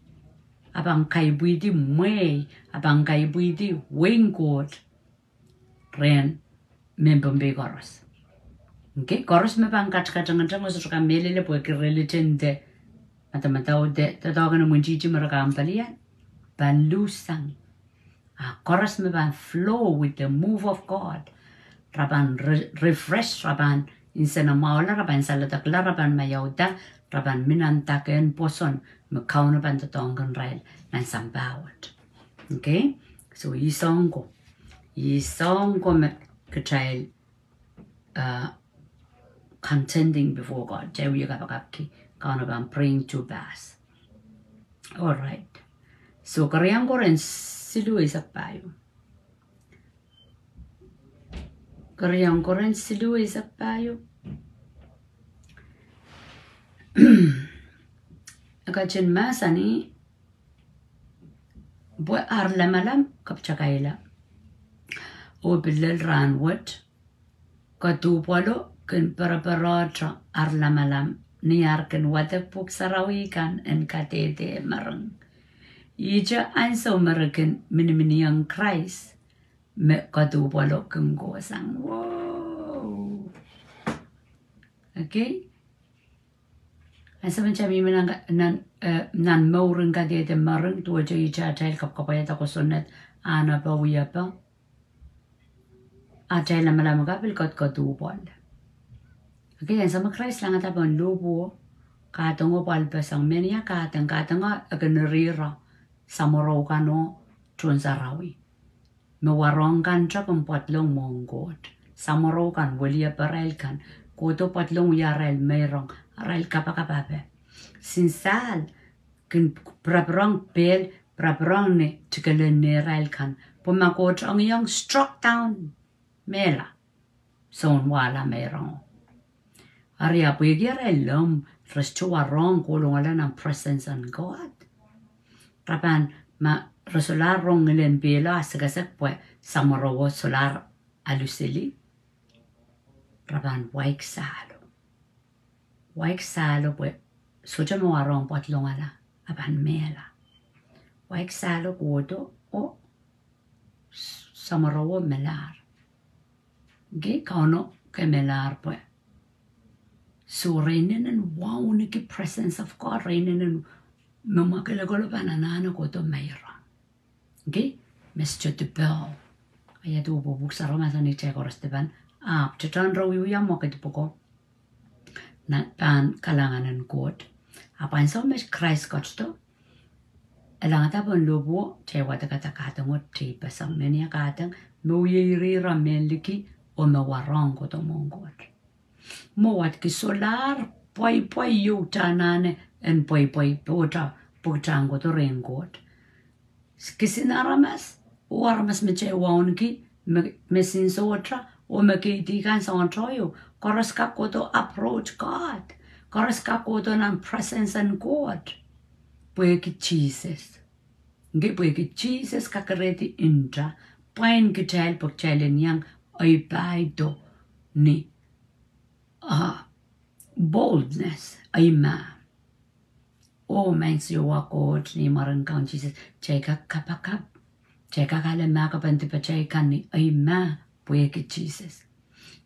a pahn kaipwihdi mwehi, a pahn kaipwihdi wehin Koht rehn mehn Pohnpei koaros. Okay, koaros me pahn katkatengeteng, sohte kamehlele pwehki religion de madamadau de doadoahk en imwintihti me re kampalian, pahn luhsang. A koaros me pahn flow with the move of God, re pahn re-, refresh, re pahn nsenamwahula, re pahn saledekla, re pahn maiauda, re pahn mi nan dake en pwoson me Kauno pahn doadoahngkin irail nan sampah wet. Okay? So, ih soang ko. Ih soang ko me kitail uh, contending before God. Kitail wie kapakapki, Kauno pahn bring to pass. All right. So, keriau Korint siluh eisek pahieu. Keriau Korint siluh eisek pahieu. E ketin mahsanih, pwe ar lamalam kapitakaila. Oh pil lel rahnwet, kaduhpwalo kin perepere ar lamalam, ni ar kin wadek pwuhk sarawi kan en kadehde mering. Ihte ansou me re kin miniminiong Krais, me kaduhpwalo kin kohsang. Whoa. Okay? Ansou me kitail mihmi nan, nan, eh, nan mouren kadehde mering, duwehte ihte atail kapwaiada kosonned, ahnepe, wiepe, atail lamalam ka pil kaduhpwal. Okay, ansou me Krais langada pohn lohpwuo, kahdeng oh pwalpeseng, mehnia kahdeng, kahdeng e kin irihro samworo kan oh tohn sarawi. Me warohng kan te kin pwadlong mwohn Koht. Samworo kan, welieparail kan, kohdo pwadlong wia arail meirong, arail kapakapape. Sinsahl kin pirapirong pehl, pirapirong ni tikelen neirail kan. Pwe ma Koht engieng, struck down, mehla. Sounwahla meirongo. Eri a pwehki arail lem, re sohte warohng kolongala nan presence en God. Re pahn, ma re solahr rong ngilen pehlo a sekasek pwe samworowo solahr aluseli, re pahn waik sahlo. Waik sahlo pwe sohte me warohng pwadlongala, a pahn mehla. Waik sahlo kohdo oh samworowo melahr. Okay, Kauno ke melahr pwe. So re inenen wauneki presence of God, re inenen me mwakelekel oh pahn anahne kohdo meirong. Okay, me sohte dipe. Ia duwe pwe pwuhk sarawi mahsanih kitail koaros dipan, ahpw tetan re wiewia mwekid pwuko nan pahn kalahngan en Koht. Ahpw ansou me Krais ketido, e langada pohn lohpwuo, kitail wadekada kahdeng oh teipeseng, mehnia kahdeng, me wie irihro mehn liki, oh me warohng kohdo mwohn Koht. Mwo wadki solahr pweipwei, iou te anahne en pweipwei, pwe kita, pwe kita en kohdo rehn Koht. Kisin aramas, oh aramas me kitail wauneki, me, me sin sohte, oh me keidi kan sohte ieu, koaros kak kohdo approach God. Koaros kak kohdo nan presence en Koht. Pwehki Sises. Okay, pwehki Sises kakerehdi nta, pwain kitail pwe kitail en iang ei pahdo ni, ah, boldness, ei mah. Oh, Maing Siohwa Koht, ni mwaren Kaun Sises, kitail kak kapakap, kitail kak ale mahkpen dipatail kan ni ei mah, pwehki Sises.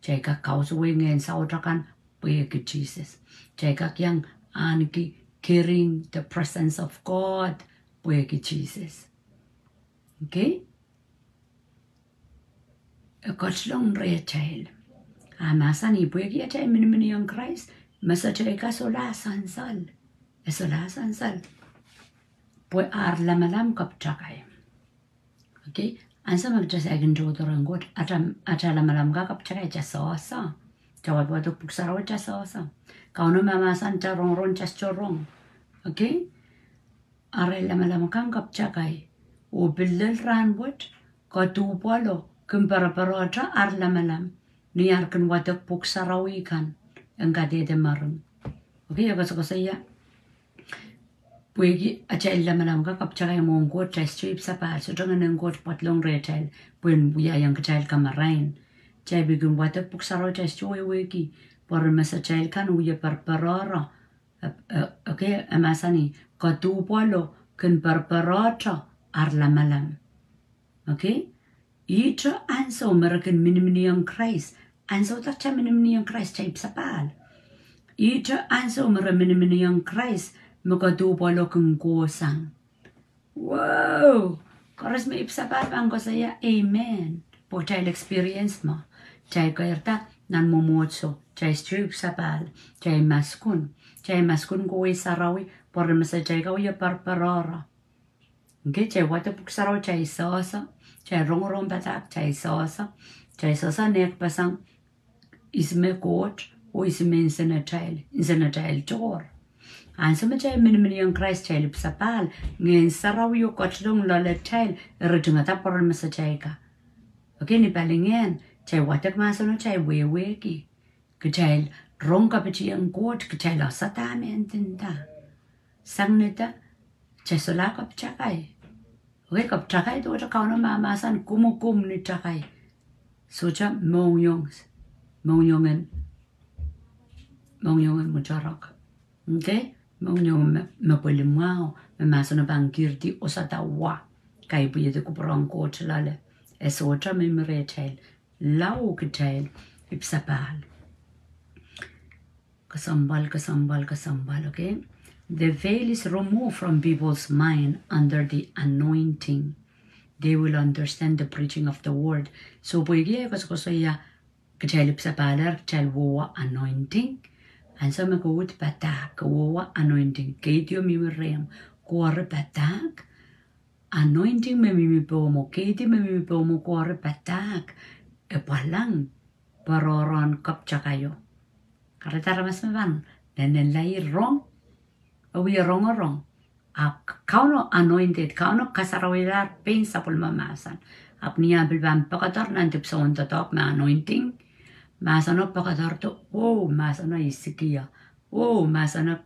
Kitail kak kausawih ngehn saut akan, pwehki Sises. Kitail kak iang ahneki carrying the presence of God, pwehki Sises. Okay? E ketilong rehtail. A mahsanih pwehki atail miniminiong Krais, mesatail ka solahr sansal. E solahr sansal. Pwe ar lamalam kapitakai. Okay? Ansou me kita saikinte kohdo rehn Koht, ata, ata lamalam ka kapitakai, kita sohsa. Kita wadwadek pwuhk sarawi, kita sohsa. Kauno mahmahsanih, kita rongorong, kita sohte rong. Okay? Arail lamalam kan kapitakai. Oh pil lel rahnwet, kaduhpwalo kin pereperehte ar lamalam, ni ar kin wadek pwuhk sarawi kan en kadehde mering. Okay, e koasokoasoia pwehki atail lamalam ka kapitakai mwohn Koht, kita sohte ipwsapahl, sohte ngehnen Koht pwadlong rehtail pwehn wiahiong kitail kamarain. Kitail pil kin wadek pwuhk sarawi, kita sohte wehwehki, pwe ren mesatail kan wie pereperehte. Eh, eh, okay, e mahsanih, kaduhpwalo kin pereperehte ar lamalam. Okay? Ihte ansou me re kin miniminiong Krais, ansou da kita miniminiong Krais, kita ipwsapahl. Ihte ansou me re miniminiong Krais, me kaduhpwalo kin kohsang. Whoa! Koaros me ipwsapahl pahn koasoia amen. Pwe kitail experience me kitail keirda nan mwomwohdiso, kitail striu ipwsapahl, kitail maskun, kitail maskun kohwei sarawi, pwe ren mesatail kak wie perperohro. Nge kitail wadek pwuhk sarawi, kitail sehse, kitail rongorong padahk, kitail sehse, kitail sehse nehkpeseng ihs me Koht oh ihs me nsenatail, nsenatail tohr. Ansou me kitail miniminiong Krais, kitail ipwsapahl, Ngehn Sarawi oh ketilong loalatail, e ritingada pwe ren mesatail ka. Okay, ni palingehn, kitail wadek mahseno, kitail wehwehki. Kitail rong kapitieng Koht, kitail wasa dahme e ndinda. Sang nda, kitail solahr kapitakai. Okay, kapitakai duwehte Kauno mahmahsen kumwakumw ni takai. Sohte mohngiong, mohngiong en, mohngiong en mwutorok. Okay, mohngiong me, me pwilimwahu, me mahseno pahn kihdi wosada wa. Kaipwihedi kupwuren Koht loale. E sohte mihmi rehtail. Lao kitail ipwsapahl. Kesempwal, kesempwal, kesempwal, okay? The veil is removed from people's mind under the anointing. They will understand the preaching of the word. So, pwehki e koasokoasoia kitail ipwsapahl, kitail wowa anointing. Ansou me ke uhd padahk, ke wowa anointing. Keidi o mihmi rehmw, ke eri padahk. Anointing me mihmi pohmwo, keidi me mihmi pohmwo, ke eri padahk. E pwalang perorohng kapitakaio. Kahrehda aramas me pahn nennenla ih rong, e wie rongorong. Ahpw Kauno anointed, Kauno kasarawilahr pein sapwellime mahsen. Ahpw ni ah pil pahn poakoadohr nan dipwisoun doadoahk me anointing, mahseno poakoadohrdo, oh, mahseno isikiong, oh, mahseno,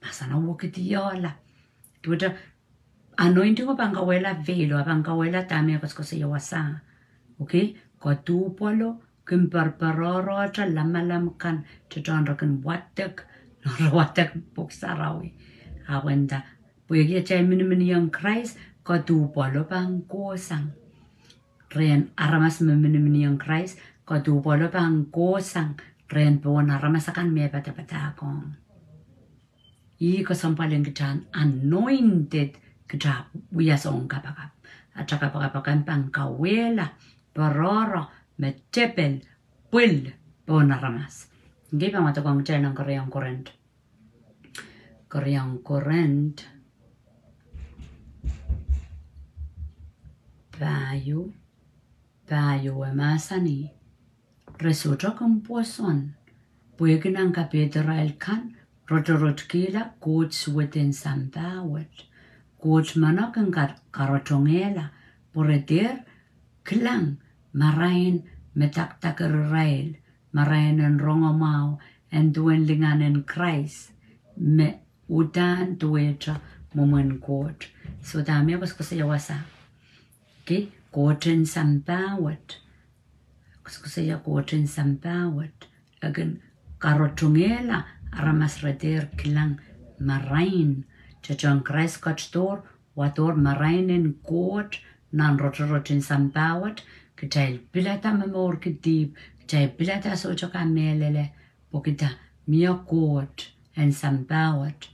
mahseno wekidiohla. Duwehte anointing o pahn kauwehla veil o, pahn kauwehla dahme e koasokoasoia wasa. Okay, kaduhpwolo kin perperohrohte lamalam kan, tetohn re kin wadek, re wadek pwuhk sarawi. Ahpw e nda, pwehki atail miniminiong Krais, kaduhpwolo pahn kohsang. Rehn aramas me miniminiong Krais, kaduhpwolo pahn kohsang rehn pohn aramas akan me padapadahkohng. Ih kesempwal en kitail anointed, kitail wia soun kapakap. Atail kapakap akan pahn kauwehla peroro me tepel, pwil pohn aramas. Nge pahn wadekohng kitail nan keriaun Korint. Keriaun Korint pahieu, pahieu e mahsanih, re sohte kin pwoson, pwehki nan kapehdirail kan rotorot kihla Koht suwed en sampah wet. Koht meno kin kar-, karotongehla, pwe re dehr kilang marain me dakdakerirail, marain en rongamwahu en duwen lingan en Krais, me uhdahn duwehte mwomwen Koht. So dahme e koasokoasoia wasa? Okay, Koht en sampah wet. Koasokoasoia Koht en sampah wet. E kin karotongehla aramas re dehr kilang marain. Tetohn Krais ketidohr, wadohr marain en Koht nan rotorot en sampah wet, kitail pilada momourki dihp, kitail pilada sohte kamehlele, pwehki dah, mie Koht en sampah wet.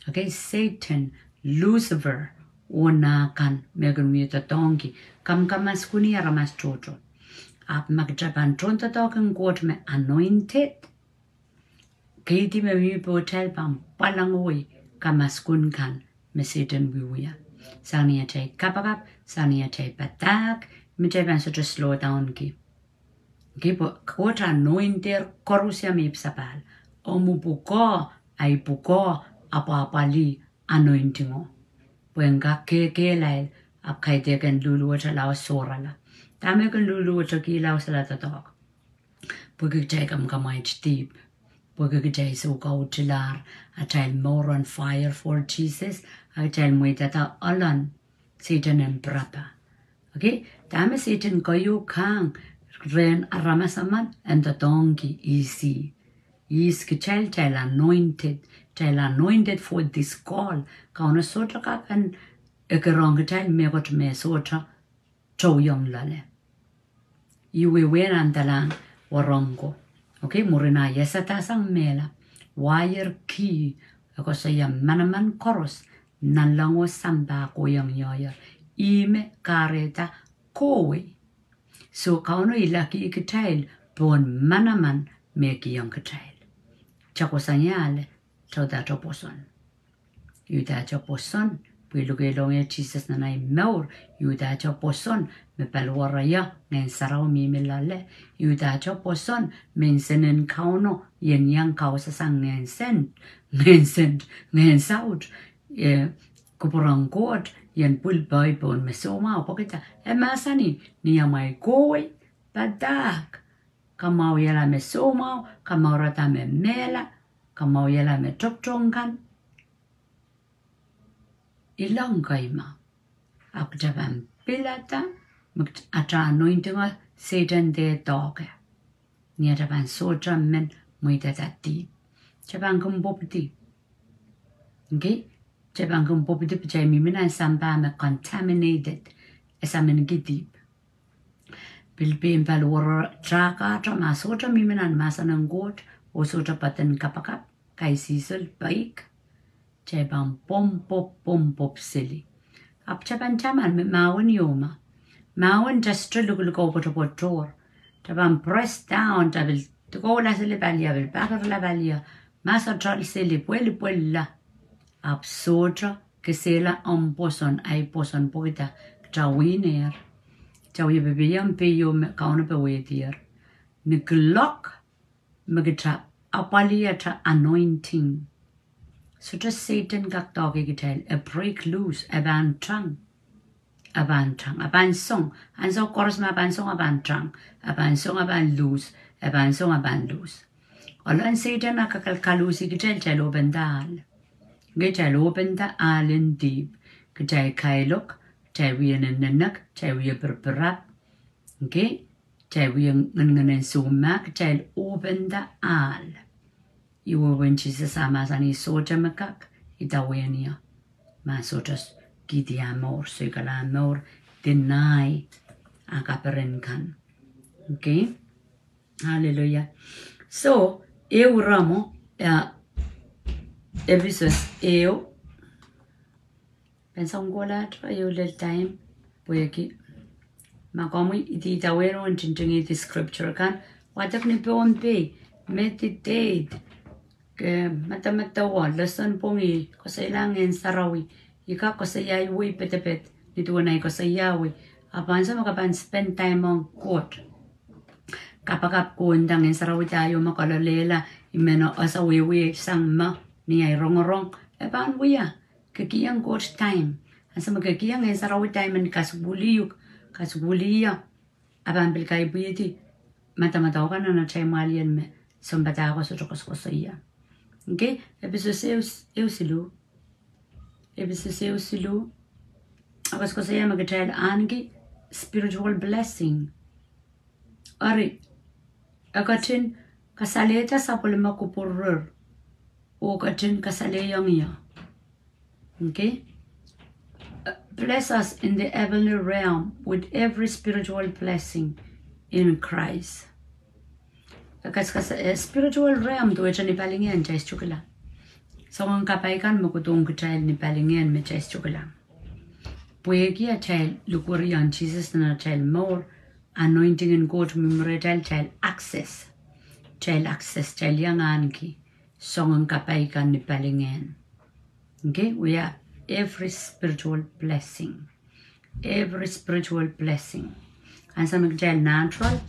Okay, Satan, Lucifer, oh nah kan me kin wie doadoahngki, kamakamaskuhni aramas tohto. Ahpw ma kitail pahn tohn doadoahk en Koht me anointed, keidi me mihmi pohtail pahn pwalangoi kamaskun kan me Satan wiewia. Sang ni atail kapakap, sang ni atail padahk, me kitail pahn sohte slow down ki. Nge pwe Koht anointed koaros me ipwsapahl. Omw pwukoa, ahi pwukoa apwahpwalih anointing o. Pwe en kak kekehlail, ahpw kaidehk en luluwet lao sohrala. Dahme kin luluwet kihla oh solahr doadoahk? Pwehki kitail kamwakamwaid dihp. Pwehki kitail soukautilahr atail mour on fire for Jesus, a kitail mweidada ohlon Satan en pirapa. Okay, dahme Satan keieu kahng rehn aramas emen en doadoahngki ihs ih. Ihs kitail, kitail anointed, kitail anointed for this call. Kauno sohte kak en ekerohng kitail mehkot me sohte tohwehiong loale. Ih wehwehn andalahng warongko. Okay, mwurin ah iasada sang mehla, waier kih, e koasoia manaman koaros, nanleng oh sampah kohieng ioier. ihme kahrehda kohwei. So Kauno ilakih kitail pohn manaman me e kihong kitail. Kitail koasoiahla, kitail udahte pwoson. Udahte pwoson, pwe luke loange Sises nan ei mour, udahte pwoson, me paliwar ie, Ngehn Sarawi mihmi loale, udahte pwoson, me nsenei en Kauno, ien iang kausasang ngehn sent, ngehn sent, ngehn saut, eh, kupwuren Koht, ien pwil pohi pohn me soumwahu pwekida. E mahsanih, ni amwail kohwei, padahk, kamwahwihala me soumwahu, kamwahuiada me mehla, kamwahuihala me toktong kan. Ilong kei ma. Ahpw kitail pahn pilada, me kit-, atail anointing o Sehdan de doke. Ni atail pahn sohte men mweidada dihp. Kitail pahn kin pwopwidi. Okay? Kitail pahn kin pwopwidi pwe kitail mihmi nan sampah me contaminated. E saminiki dihp. Pil pein paliwar o, tara kahto ma sohte mihmi nan mahsen en Koht, oh sohte poaden kapakap, kaisihsol, peik, kitail pahn pwopwopw, pwopwopw seli. Ahpw kitail pahn taman me mahwen ieu ma. Mahwen kitail sohte likiliki oh pwotopwotohr. Kitail pahn press down, kitail pil dikohla seli pali, pil pahkirla pali, mahs otohl seli, pwelipwella. Ahpw sohte kesehla omw pwoson, ahi pwoson pwehki kitail wiener. Kitail wie pepehm pei ieu me Kauno pahn wehdier. Ni kuloak me kitail apwalih atail anointing. Sohte Sehdan kak doke kitail, e break loose, e pahn tang. E pahn tang, e pahn song. Ansou koaros me e pahn song, e pahn tang. E pahn song, e pahn loose. E pahn song, e pahn loose. Ohl en Sehdan a kak kalkalus kitail, kitail open da ahl. Nge kitail open da ahl en dihp. Kitail kailok, kitail wie nennenek, kitail wie pirpirap. Nge kitail wie ngenengenen soumah, kitail open da ahl. Ih wehwehn Sises a mahsanih sohte me kak idawehn ie ma sohte kihdi ah mour, soikala ah mour, deny ah kaperen kan. Okay? Hallelujah. So, ehu ire mwo, eh, Episos ehu, pahn song kohlahte ehu lel time, pwehki ma komwi idawehn oh ntingtingihdi scripture kan, wadek ni Pohnpei, meditate, ke madamadau, lesson pwongih, koasoiala Ngehn Sarawi, I kak koasoia wei pedeped, ni duwen ahi koasoia wei, ahpw ansou me ke pahn spend time ong Koht. Kapakap, kounda Ngehn Sarawi da ieu me kololehla, I men ese wehwehsang me, ni ahi rongorong, e pahn wia, ke kihong Koht time. Ansou me ke kihong Ngehn Sarawi time en kasukuhlih uhk, kasukuhlih ie, e pahn pil kaipwidi madamadau kan nan atail mwahliel me sounpadahk o sohte koasokoasoia. Okay, Episos ehu, ehu siluh. Episos ehu siluh. E koasokoasoia me kitail ahneki spiritual blessing. Eri, e ketin kasalehda sapwellime kupwurer, oh ketin kasalehiong ie. Okay? Uh, bless us in the heavenly realm with every spiritual blessing in Christ. E kas-, kas-, eh, spiritual realm duwehte ni palingehn kitail sohte kihla. Soangen kapai kan me kohdohng kitail ni palingehn me kitail sohte kihla. Pwehki atail likwerih ong Sises nan atail mour, anointing en Koht mihmi rehtail, kitail access. Kitail access, kitail iang ahneki soangen kapai kan ni palingehn. Okay, we have every spiritual blessing. Every spiritual blessing. Ansou me kitail natural,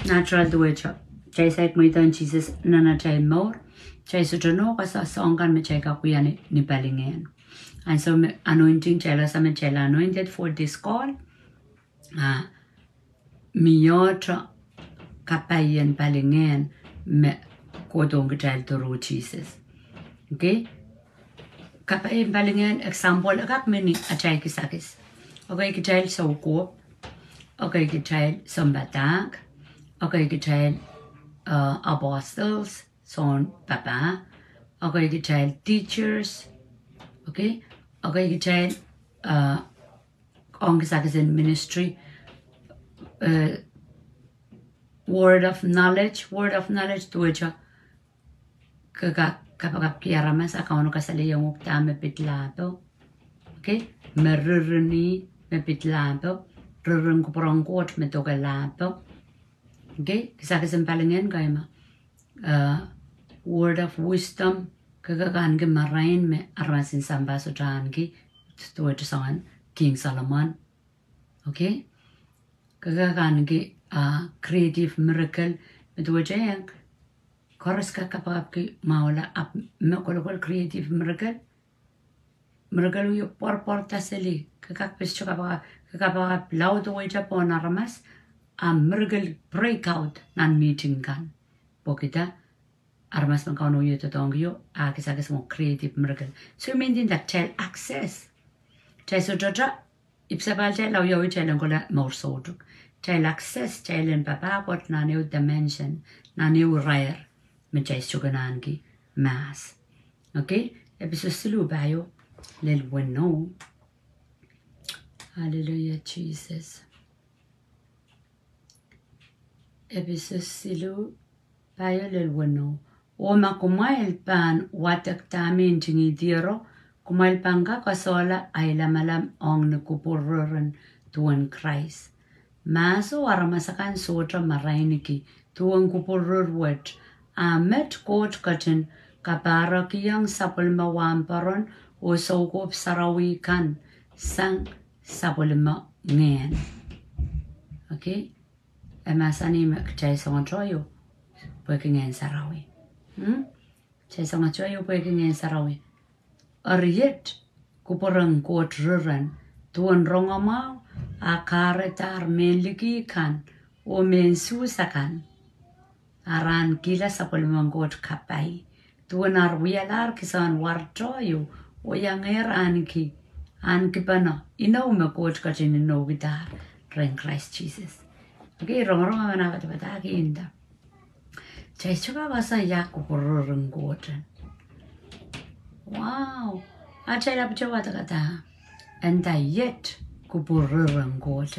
natural duwehte kitail saik mweidohng Sises nan atail mour, kitail sohte nohk ese soahng kan me kitail kak wia ni, ni palingehn. Ansou me anointing, kitail ese me kitail anointed for this call. Ah, mie ohte kapai en palingehn me kohdohng kitail through Sises. Okay? Kapai en palingehn, example, e kak mie ni atail kisakis. Okay, kitail soukohp. Okay, kitail sounpadahk. Okay, kitail, uh, apostles, soun papah. Okay, kitail teachers. Okay? Okay, kitail, uh, ong kisakis en ministry, eh, word of knowledge, word of knowledge duwehte ke kak kapakapki aramas a Kauno kasalehiong uhk dahme pid lahpo. Okay? Me ririn ih, me pid lahpo, ririn kupwuren Koht me doke lahpo. Okay, kisakis en palingehn kaima, uh, word of wisdom, ke kak ahneki marain me aramas en sampah sohte ahneki, duwehte soangen King Solomon. Okay? Ke kak ahneki, uh, creative miracle, me duwehte eng, koaros kak kapakapki mwahula ahpw me kolokol creative miracle. Miracle wia pwarpwarada seli, ke kak pil sohte kapakap, ke kapakap laud weita pohn aramas, a miracle break out nan meeting kan. Pwehki dah, aramas me Kauno wia doadoahngkio, a kisakis mwo creative miracle. So I mean dah kitail access. Kitail sohte ipwsapahl kitail, lawiawi kitail en kohla mour soutuk. Kitail access, kitail en papah Koht nan ehu dimension, nan ehu irair, me kitail sohte kin ahneki mahs. Okay, Episos siluh pahieu lel weneu. Hallelujah, Jesus. Episos siluh pahieu lel weneu. Oh ma kumwail pahn wadek dahme ntingihdiero, kumwail pahn kak koasoala ahi lamalam ong ni kupwuririren duwen Krais. Mahso aramas akan sohte marainiki duwen kupwuririr wet, a met Koht ketin kapahrokihong sapwellime wahnpoaron oh soukohp sarawi kan sang sapwellime ngehn. Okay? E mahsanih me kitail songotoi pwehki Ngehn Sarawi. Hmm? Kitail songotoi pwehki Ngehn Sarawi. Eri iet kupwuren Koht ririn, duwen rongamwahu, a kahredahr mehn liki kan oh mehn Suhs akan, a rahn kihla sapwellimen Koht kapai, duwen ar wialahr kisehn warto ieu, oh iangehr ahneki, ahnekipene inou me Koht ketin inoukidahr rehn Krais Sises. Okay, rongorong me I men padapadahki nda, kitail sohte kak koasoia kupwuririn Koht. Wow. A kitail ahpwete wadekada, e nda iet kupwuririn Koht.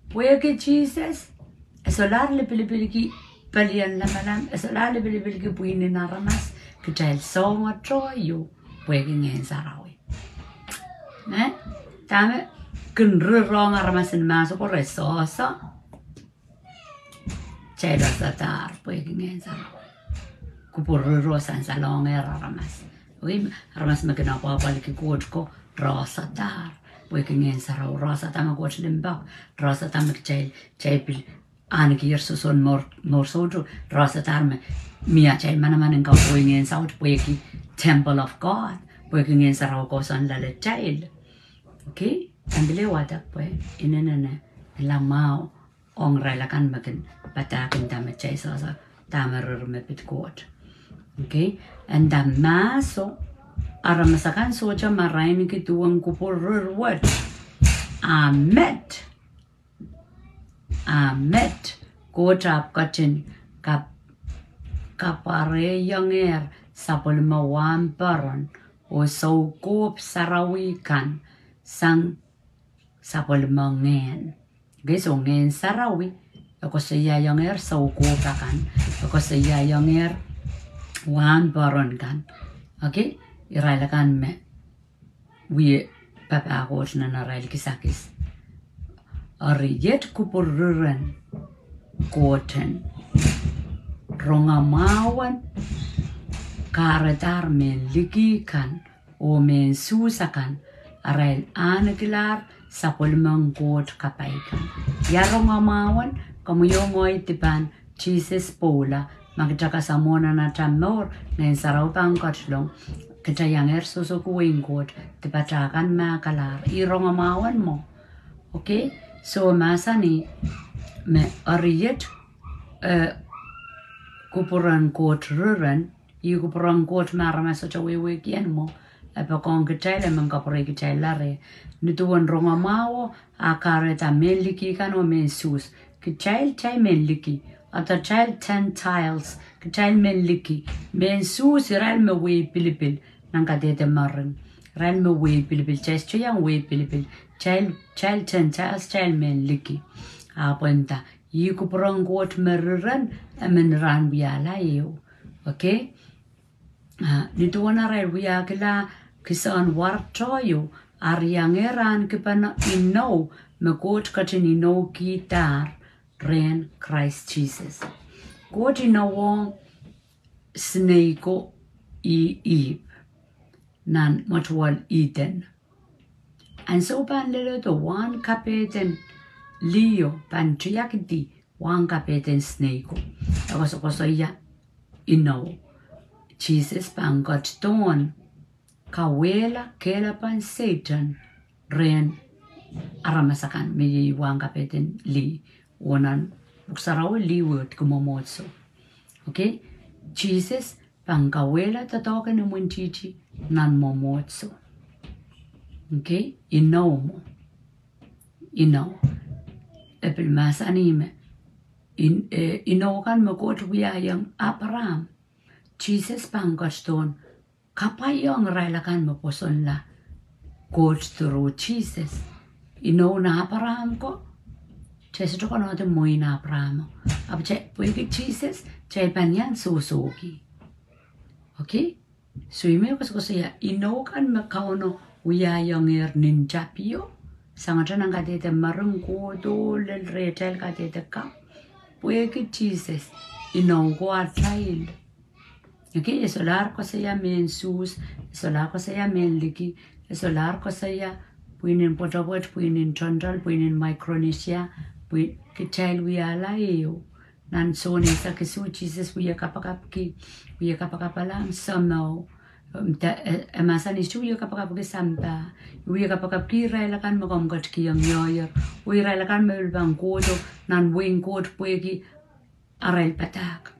Pwehki Sises, e solahr lipilipilki pelien lamalam, e solahr lipilipilki pwihn en aramas, kitail songotoi pwehki Ngehn Sarawi. Eh? Dahme kin rirohng aramas en mahso ko, re sohso, kitail rosohdahr pwehki Ngehn Sarawi. Kupwuriro sansalohngehr aramas. Wi, aramas me kin apwahpwalki Koht ko, rosohdahr pwehki Ngehn Sarawi, rosohda me Koht limpoak, rosohda me kitail, kitail pil ahnekier soson mour, mour soutuk, rosohdahr me mie atail manaman en kak pwehki Ngehn Saut, pwehki temple of God, pwehki Ngehn Sarawi kohsang loalatail. Okay? Andile wadek pwe inenen lamau ong irail akan me kin padahk nda me kitail sohso dahme rir me pid Koht. Okay? E nda mahso aramas akan sohte marainiki duwen kupwuririr wet, a met, a met Koht ahpw ketin kap, kapwarehiongehr sapwellime wahnpoaron oh soukohp sarawi kan sang sapwellime ngehn. Okay, so Ngehn Sarawi e koasoiaiongehr soukohp akan, e koasoiaiongehr wahnpoaron kan. Okay, irail akan me wie papah Koht nan arail kisakis. Eri iet kupwuririn Koht, rongamwahu en kahredahr mehn liki kan oh mehn Suhs akan, arail ahnekilahr sapwellimen Koht kapai kan. Ia rongamwahu en? Komwi oh ngehi dipan Sises pwoula, ma kitail kasamwo nan atail mour, Ngehn Sarawi pahn ketilong, kitail iangehr sohsokuwehin Koht, dipatail kan mahkalahr. Ih rongamwahu en mwo. Okay? So mahsanih me eri iet, eh, kupwuren Koht ririn, ih kupwuren Koht me aramas sohte wehwehki en mwo, e poakohng kitail, e men kapwurei kitail, lare, ni duwen rongamwahuo, a kahrehda mehn liki kan oh mehn Suhs. Kitail, kitail mehn liki, atail Gentiles, kitail mehn liki, mehn Suhs irail me wehi pilipil nan kadehde mering. Irail me wehi pilipil, kitail sohte iang wehi pilipil, kitail, kitail Gentiles, kitail mehn liki. Ahpw e nda, ih kupwuren Koht me ririn, e men rahn wiahla ehu. Okay? Ah, ni duwen arail wiahkihla kisehn warto ieu, Ari iangehr ahneki pahn inou me Koht ketin inoukihdahr rehn Krais Sises. Koht inowohng sineik ko, ih Ihp, nan mwetuwel Ihden. Ansou pahn leledo wahn kapehden lih o pahn tiakidi wahn kapehden sineik ko. E koasokoasoia inou. Sises pahn ketidohn kawehla kehlapen Sehdan rehn aramas akan me iei wahn kapehden lih. Oh nan Pwuhk Sarawi lih wehwehki mwomwohdiso. Okay? Sises pahn kawehla doadoahk en imwintihti nan mwomwohdiso. Okay? Inou mwo. Inou. E pil mahsanih me, in-, eh, inou kan me Koht wiahiong Apraam, Sises pahn ketidohn kapwaiong irail akan me pwosonla Koht through Sises. Inou en Apraam ko, kitail sohte konehng mwein Apraam o. Ahpw kitail, pwehki Sises, kitail pahn iang sohsohki. Okay? So ih me koasokoasoia inou kan me Kauno wiahiong ehr nin tapio, sangete nan kadehde mering kohdo lel rehtail kadehde kapw, pwehki Sises, inou ko atail. Okay, e solahr koasoia mehn Suhs, e solahr koasoia mehn liki, e solahr koasoia pwihn en Pwetepwet, pwihn en Tontol, pwihn en Micronesia, pwihn, kitail wiahla ehu. Nan Sohn eisek isuh Sises wie kapakapki, wie kapakapalahng Sahmo. E, e mahsanih wie kapakapki sampah, wie kapakapki irail akan me komw ketikihong ioier, oh irail akan me pil pahn kohdo nan wehin Koht pwehki arail padahk.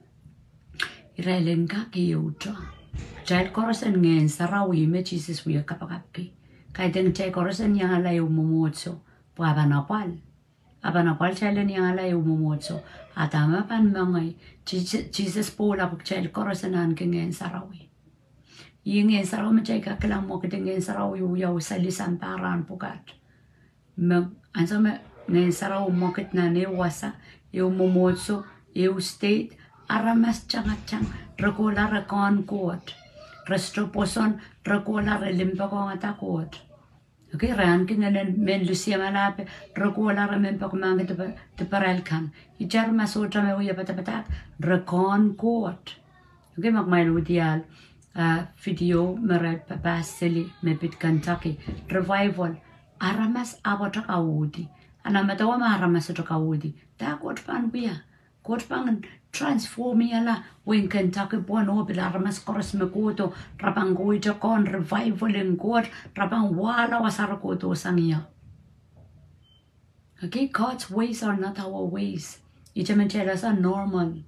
Irail en kak ehute. Kitail koaros en Ngehn Sarawi me Sises wie kapakapki. Kaidehn kitail koaros en iangala ehu mwomwohdiso, pwe e pahn apwal. E pahn apwal kitail en iangala ehu mwomwohdiso. A dahme pahn mengei? Sises, Sises pwoula pwe kitail koaros en ahneki Ngehn Sarawi. Ih Ngehn Sarawi me kitail kak kilang mwekid en Ngehn Sarawi wia oh seli sampah rahn pwukat. Me, ansou me Ngehn Sarawi mwekid nan ehu wasa, ehu mwomwohdiso, ehu state, aramas tangatang, re kohla re kohn Koht. Re sohte pwoson, re kohla re limpoakohngada Koht. Okay, re ahneki ngehnen mehn lusiamalape, re kohla re men poakmahkki dipe-, diparail kan. Ihte aramas sohte me wie padapadahk, re kohn Koht. Okay, ma kumwail uhdiahl, ah, video me re papah seli me pid Kentucky, revival, aramas ahpwete kauhdi. A nan medewe me aramas sohte kauhdi, dah Koht pahn wia? Koht pahn transformihala wehin Kentucky pwon oh pil aramas koaros me kohdo, re pahn kohwei kohn revival en Koht, re pahn wahla wasa re kohdo sang ie. Okay, God's ways are not our ways. Ihte me kitail ese normal.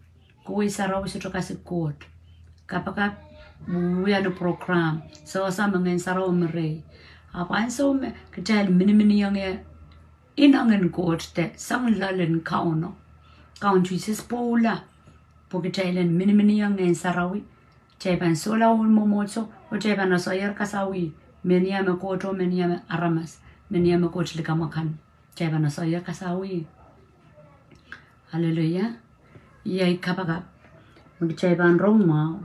Kawehwe sarawi sohte kasik Koht. Kapakap wia ni program. Sewese me Ngehn Sarawi mi rehi. Ahpw ansou me kitail miniminiong ie inengen Koht de sang loalen Kauno. Kaun Sises pwoula pwe kitail en miniminiong Ngehn Sarawi. Kitail pahn solahr mwomwohdiso, oh kitail pahn eseier kasawih mehnia me Koht oh mehnia me aramas, mehnia me Koht likamw akan. Kitail pahn eseier kasawih. Hallelujah. Iei kapakap me kitail pahn rong mwahu,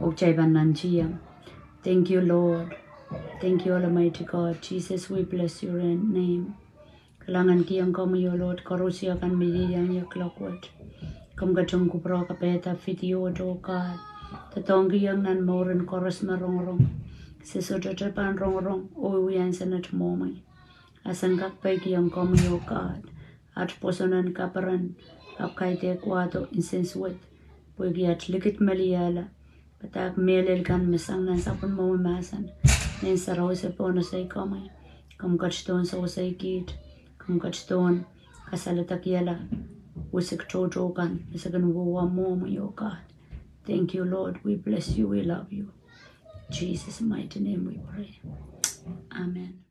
oh kitail pahn nantihong. Thank you, Lord. Thank you, Almighty God. Jesus, we bless your name. Kalahngan kihong komwi, oh Lord, koaros kan me ieiang ie kuloak wet. Komw ketin kupwure kapaiada video wet, oh God. Doadoahngkihong nan mouren koaros me rongorong. Se sohte pahn rongorong oh wia nsenat mwohmwi. A sen kak peikiong komwi, oh God. At pwoson en kaperen, ahpw kaidehk wahdo nsensuwed. Pwehki at likidmeliehla. Padahk mehlel kan me sang nan sapwellimomwi mahsen. Ngehn Sarawi se pohnese komwi. Komw ketidohn sewesei kiht. Komw ketidohn kasaledekihala wisik tohto kan me se kin wia mwohmwi, oh God. Thank you, Lord. We bless you. We love you. Jesus' mighty name we pray. Amen.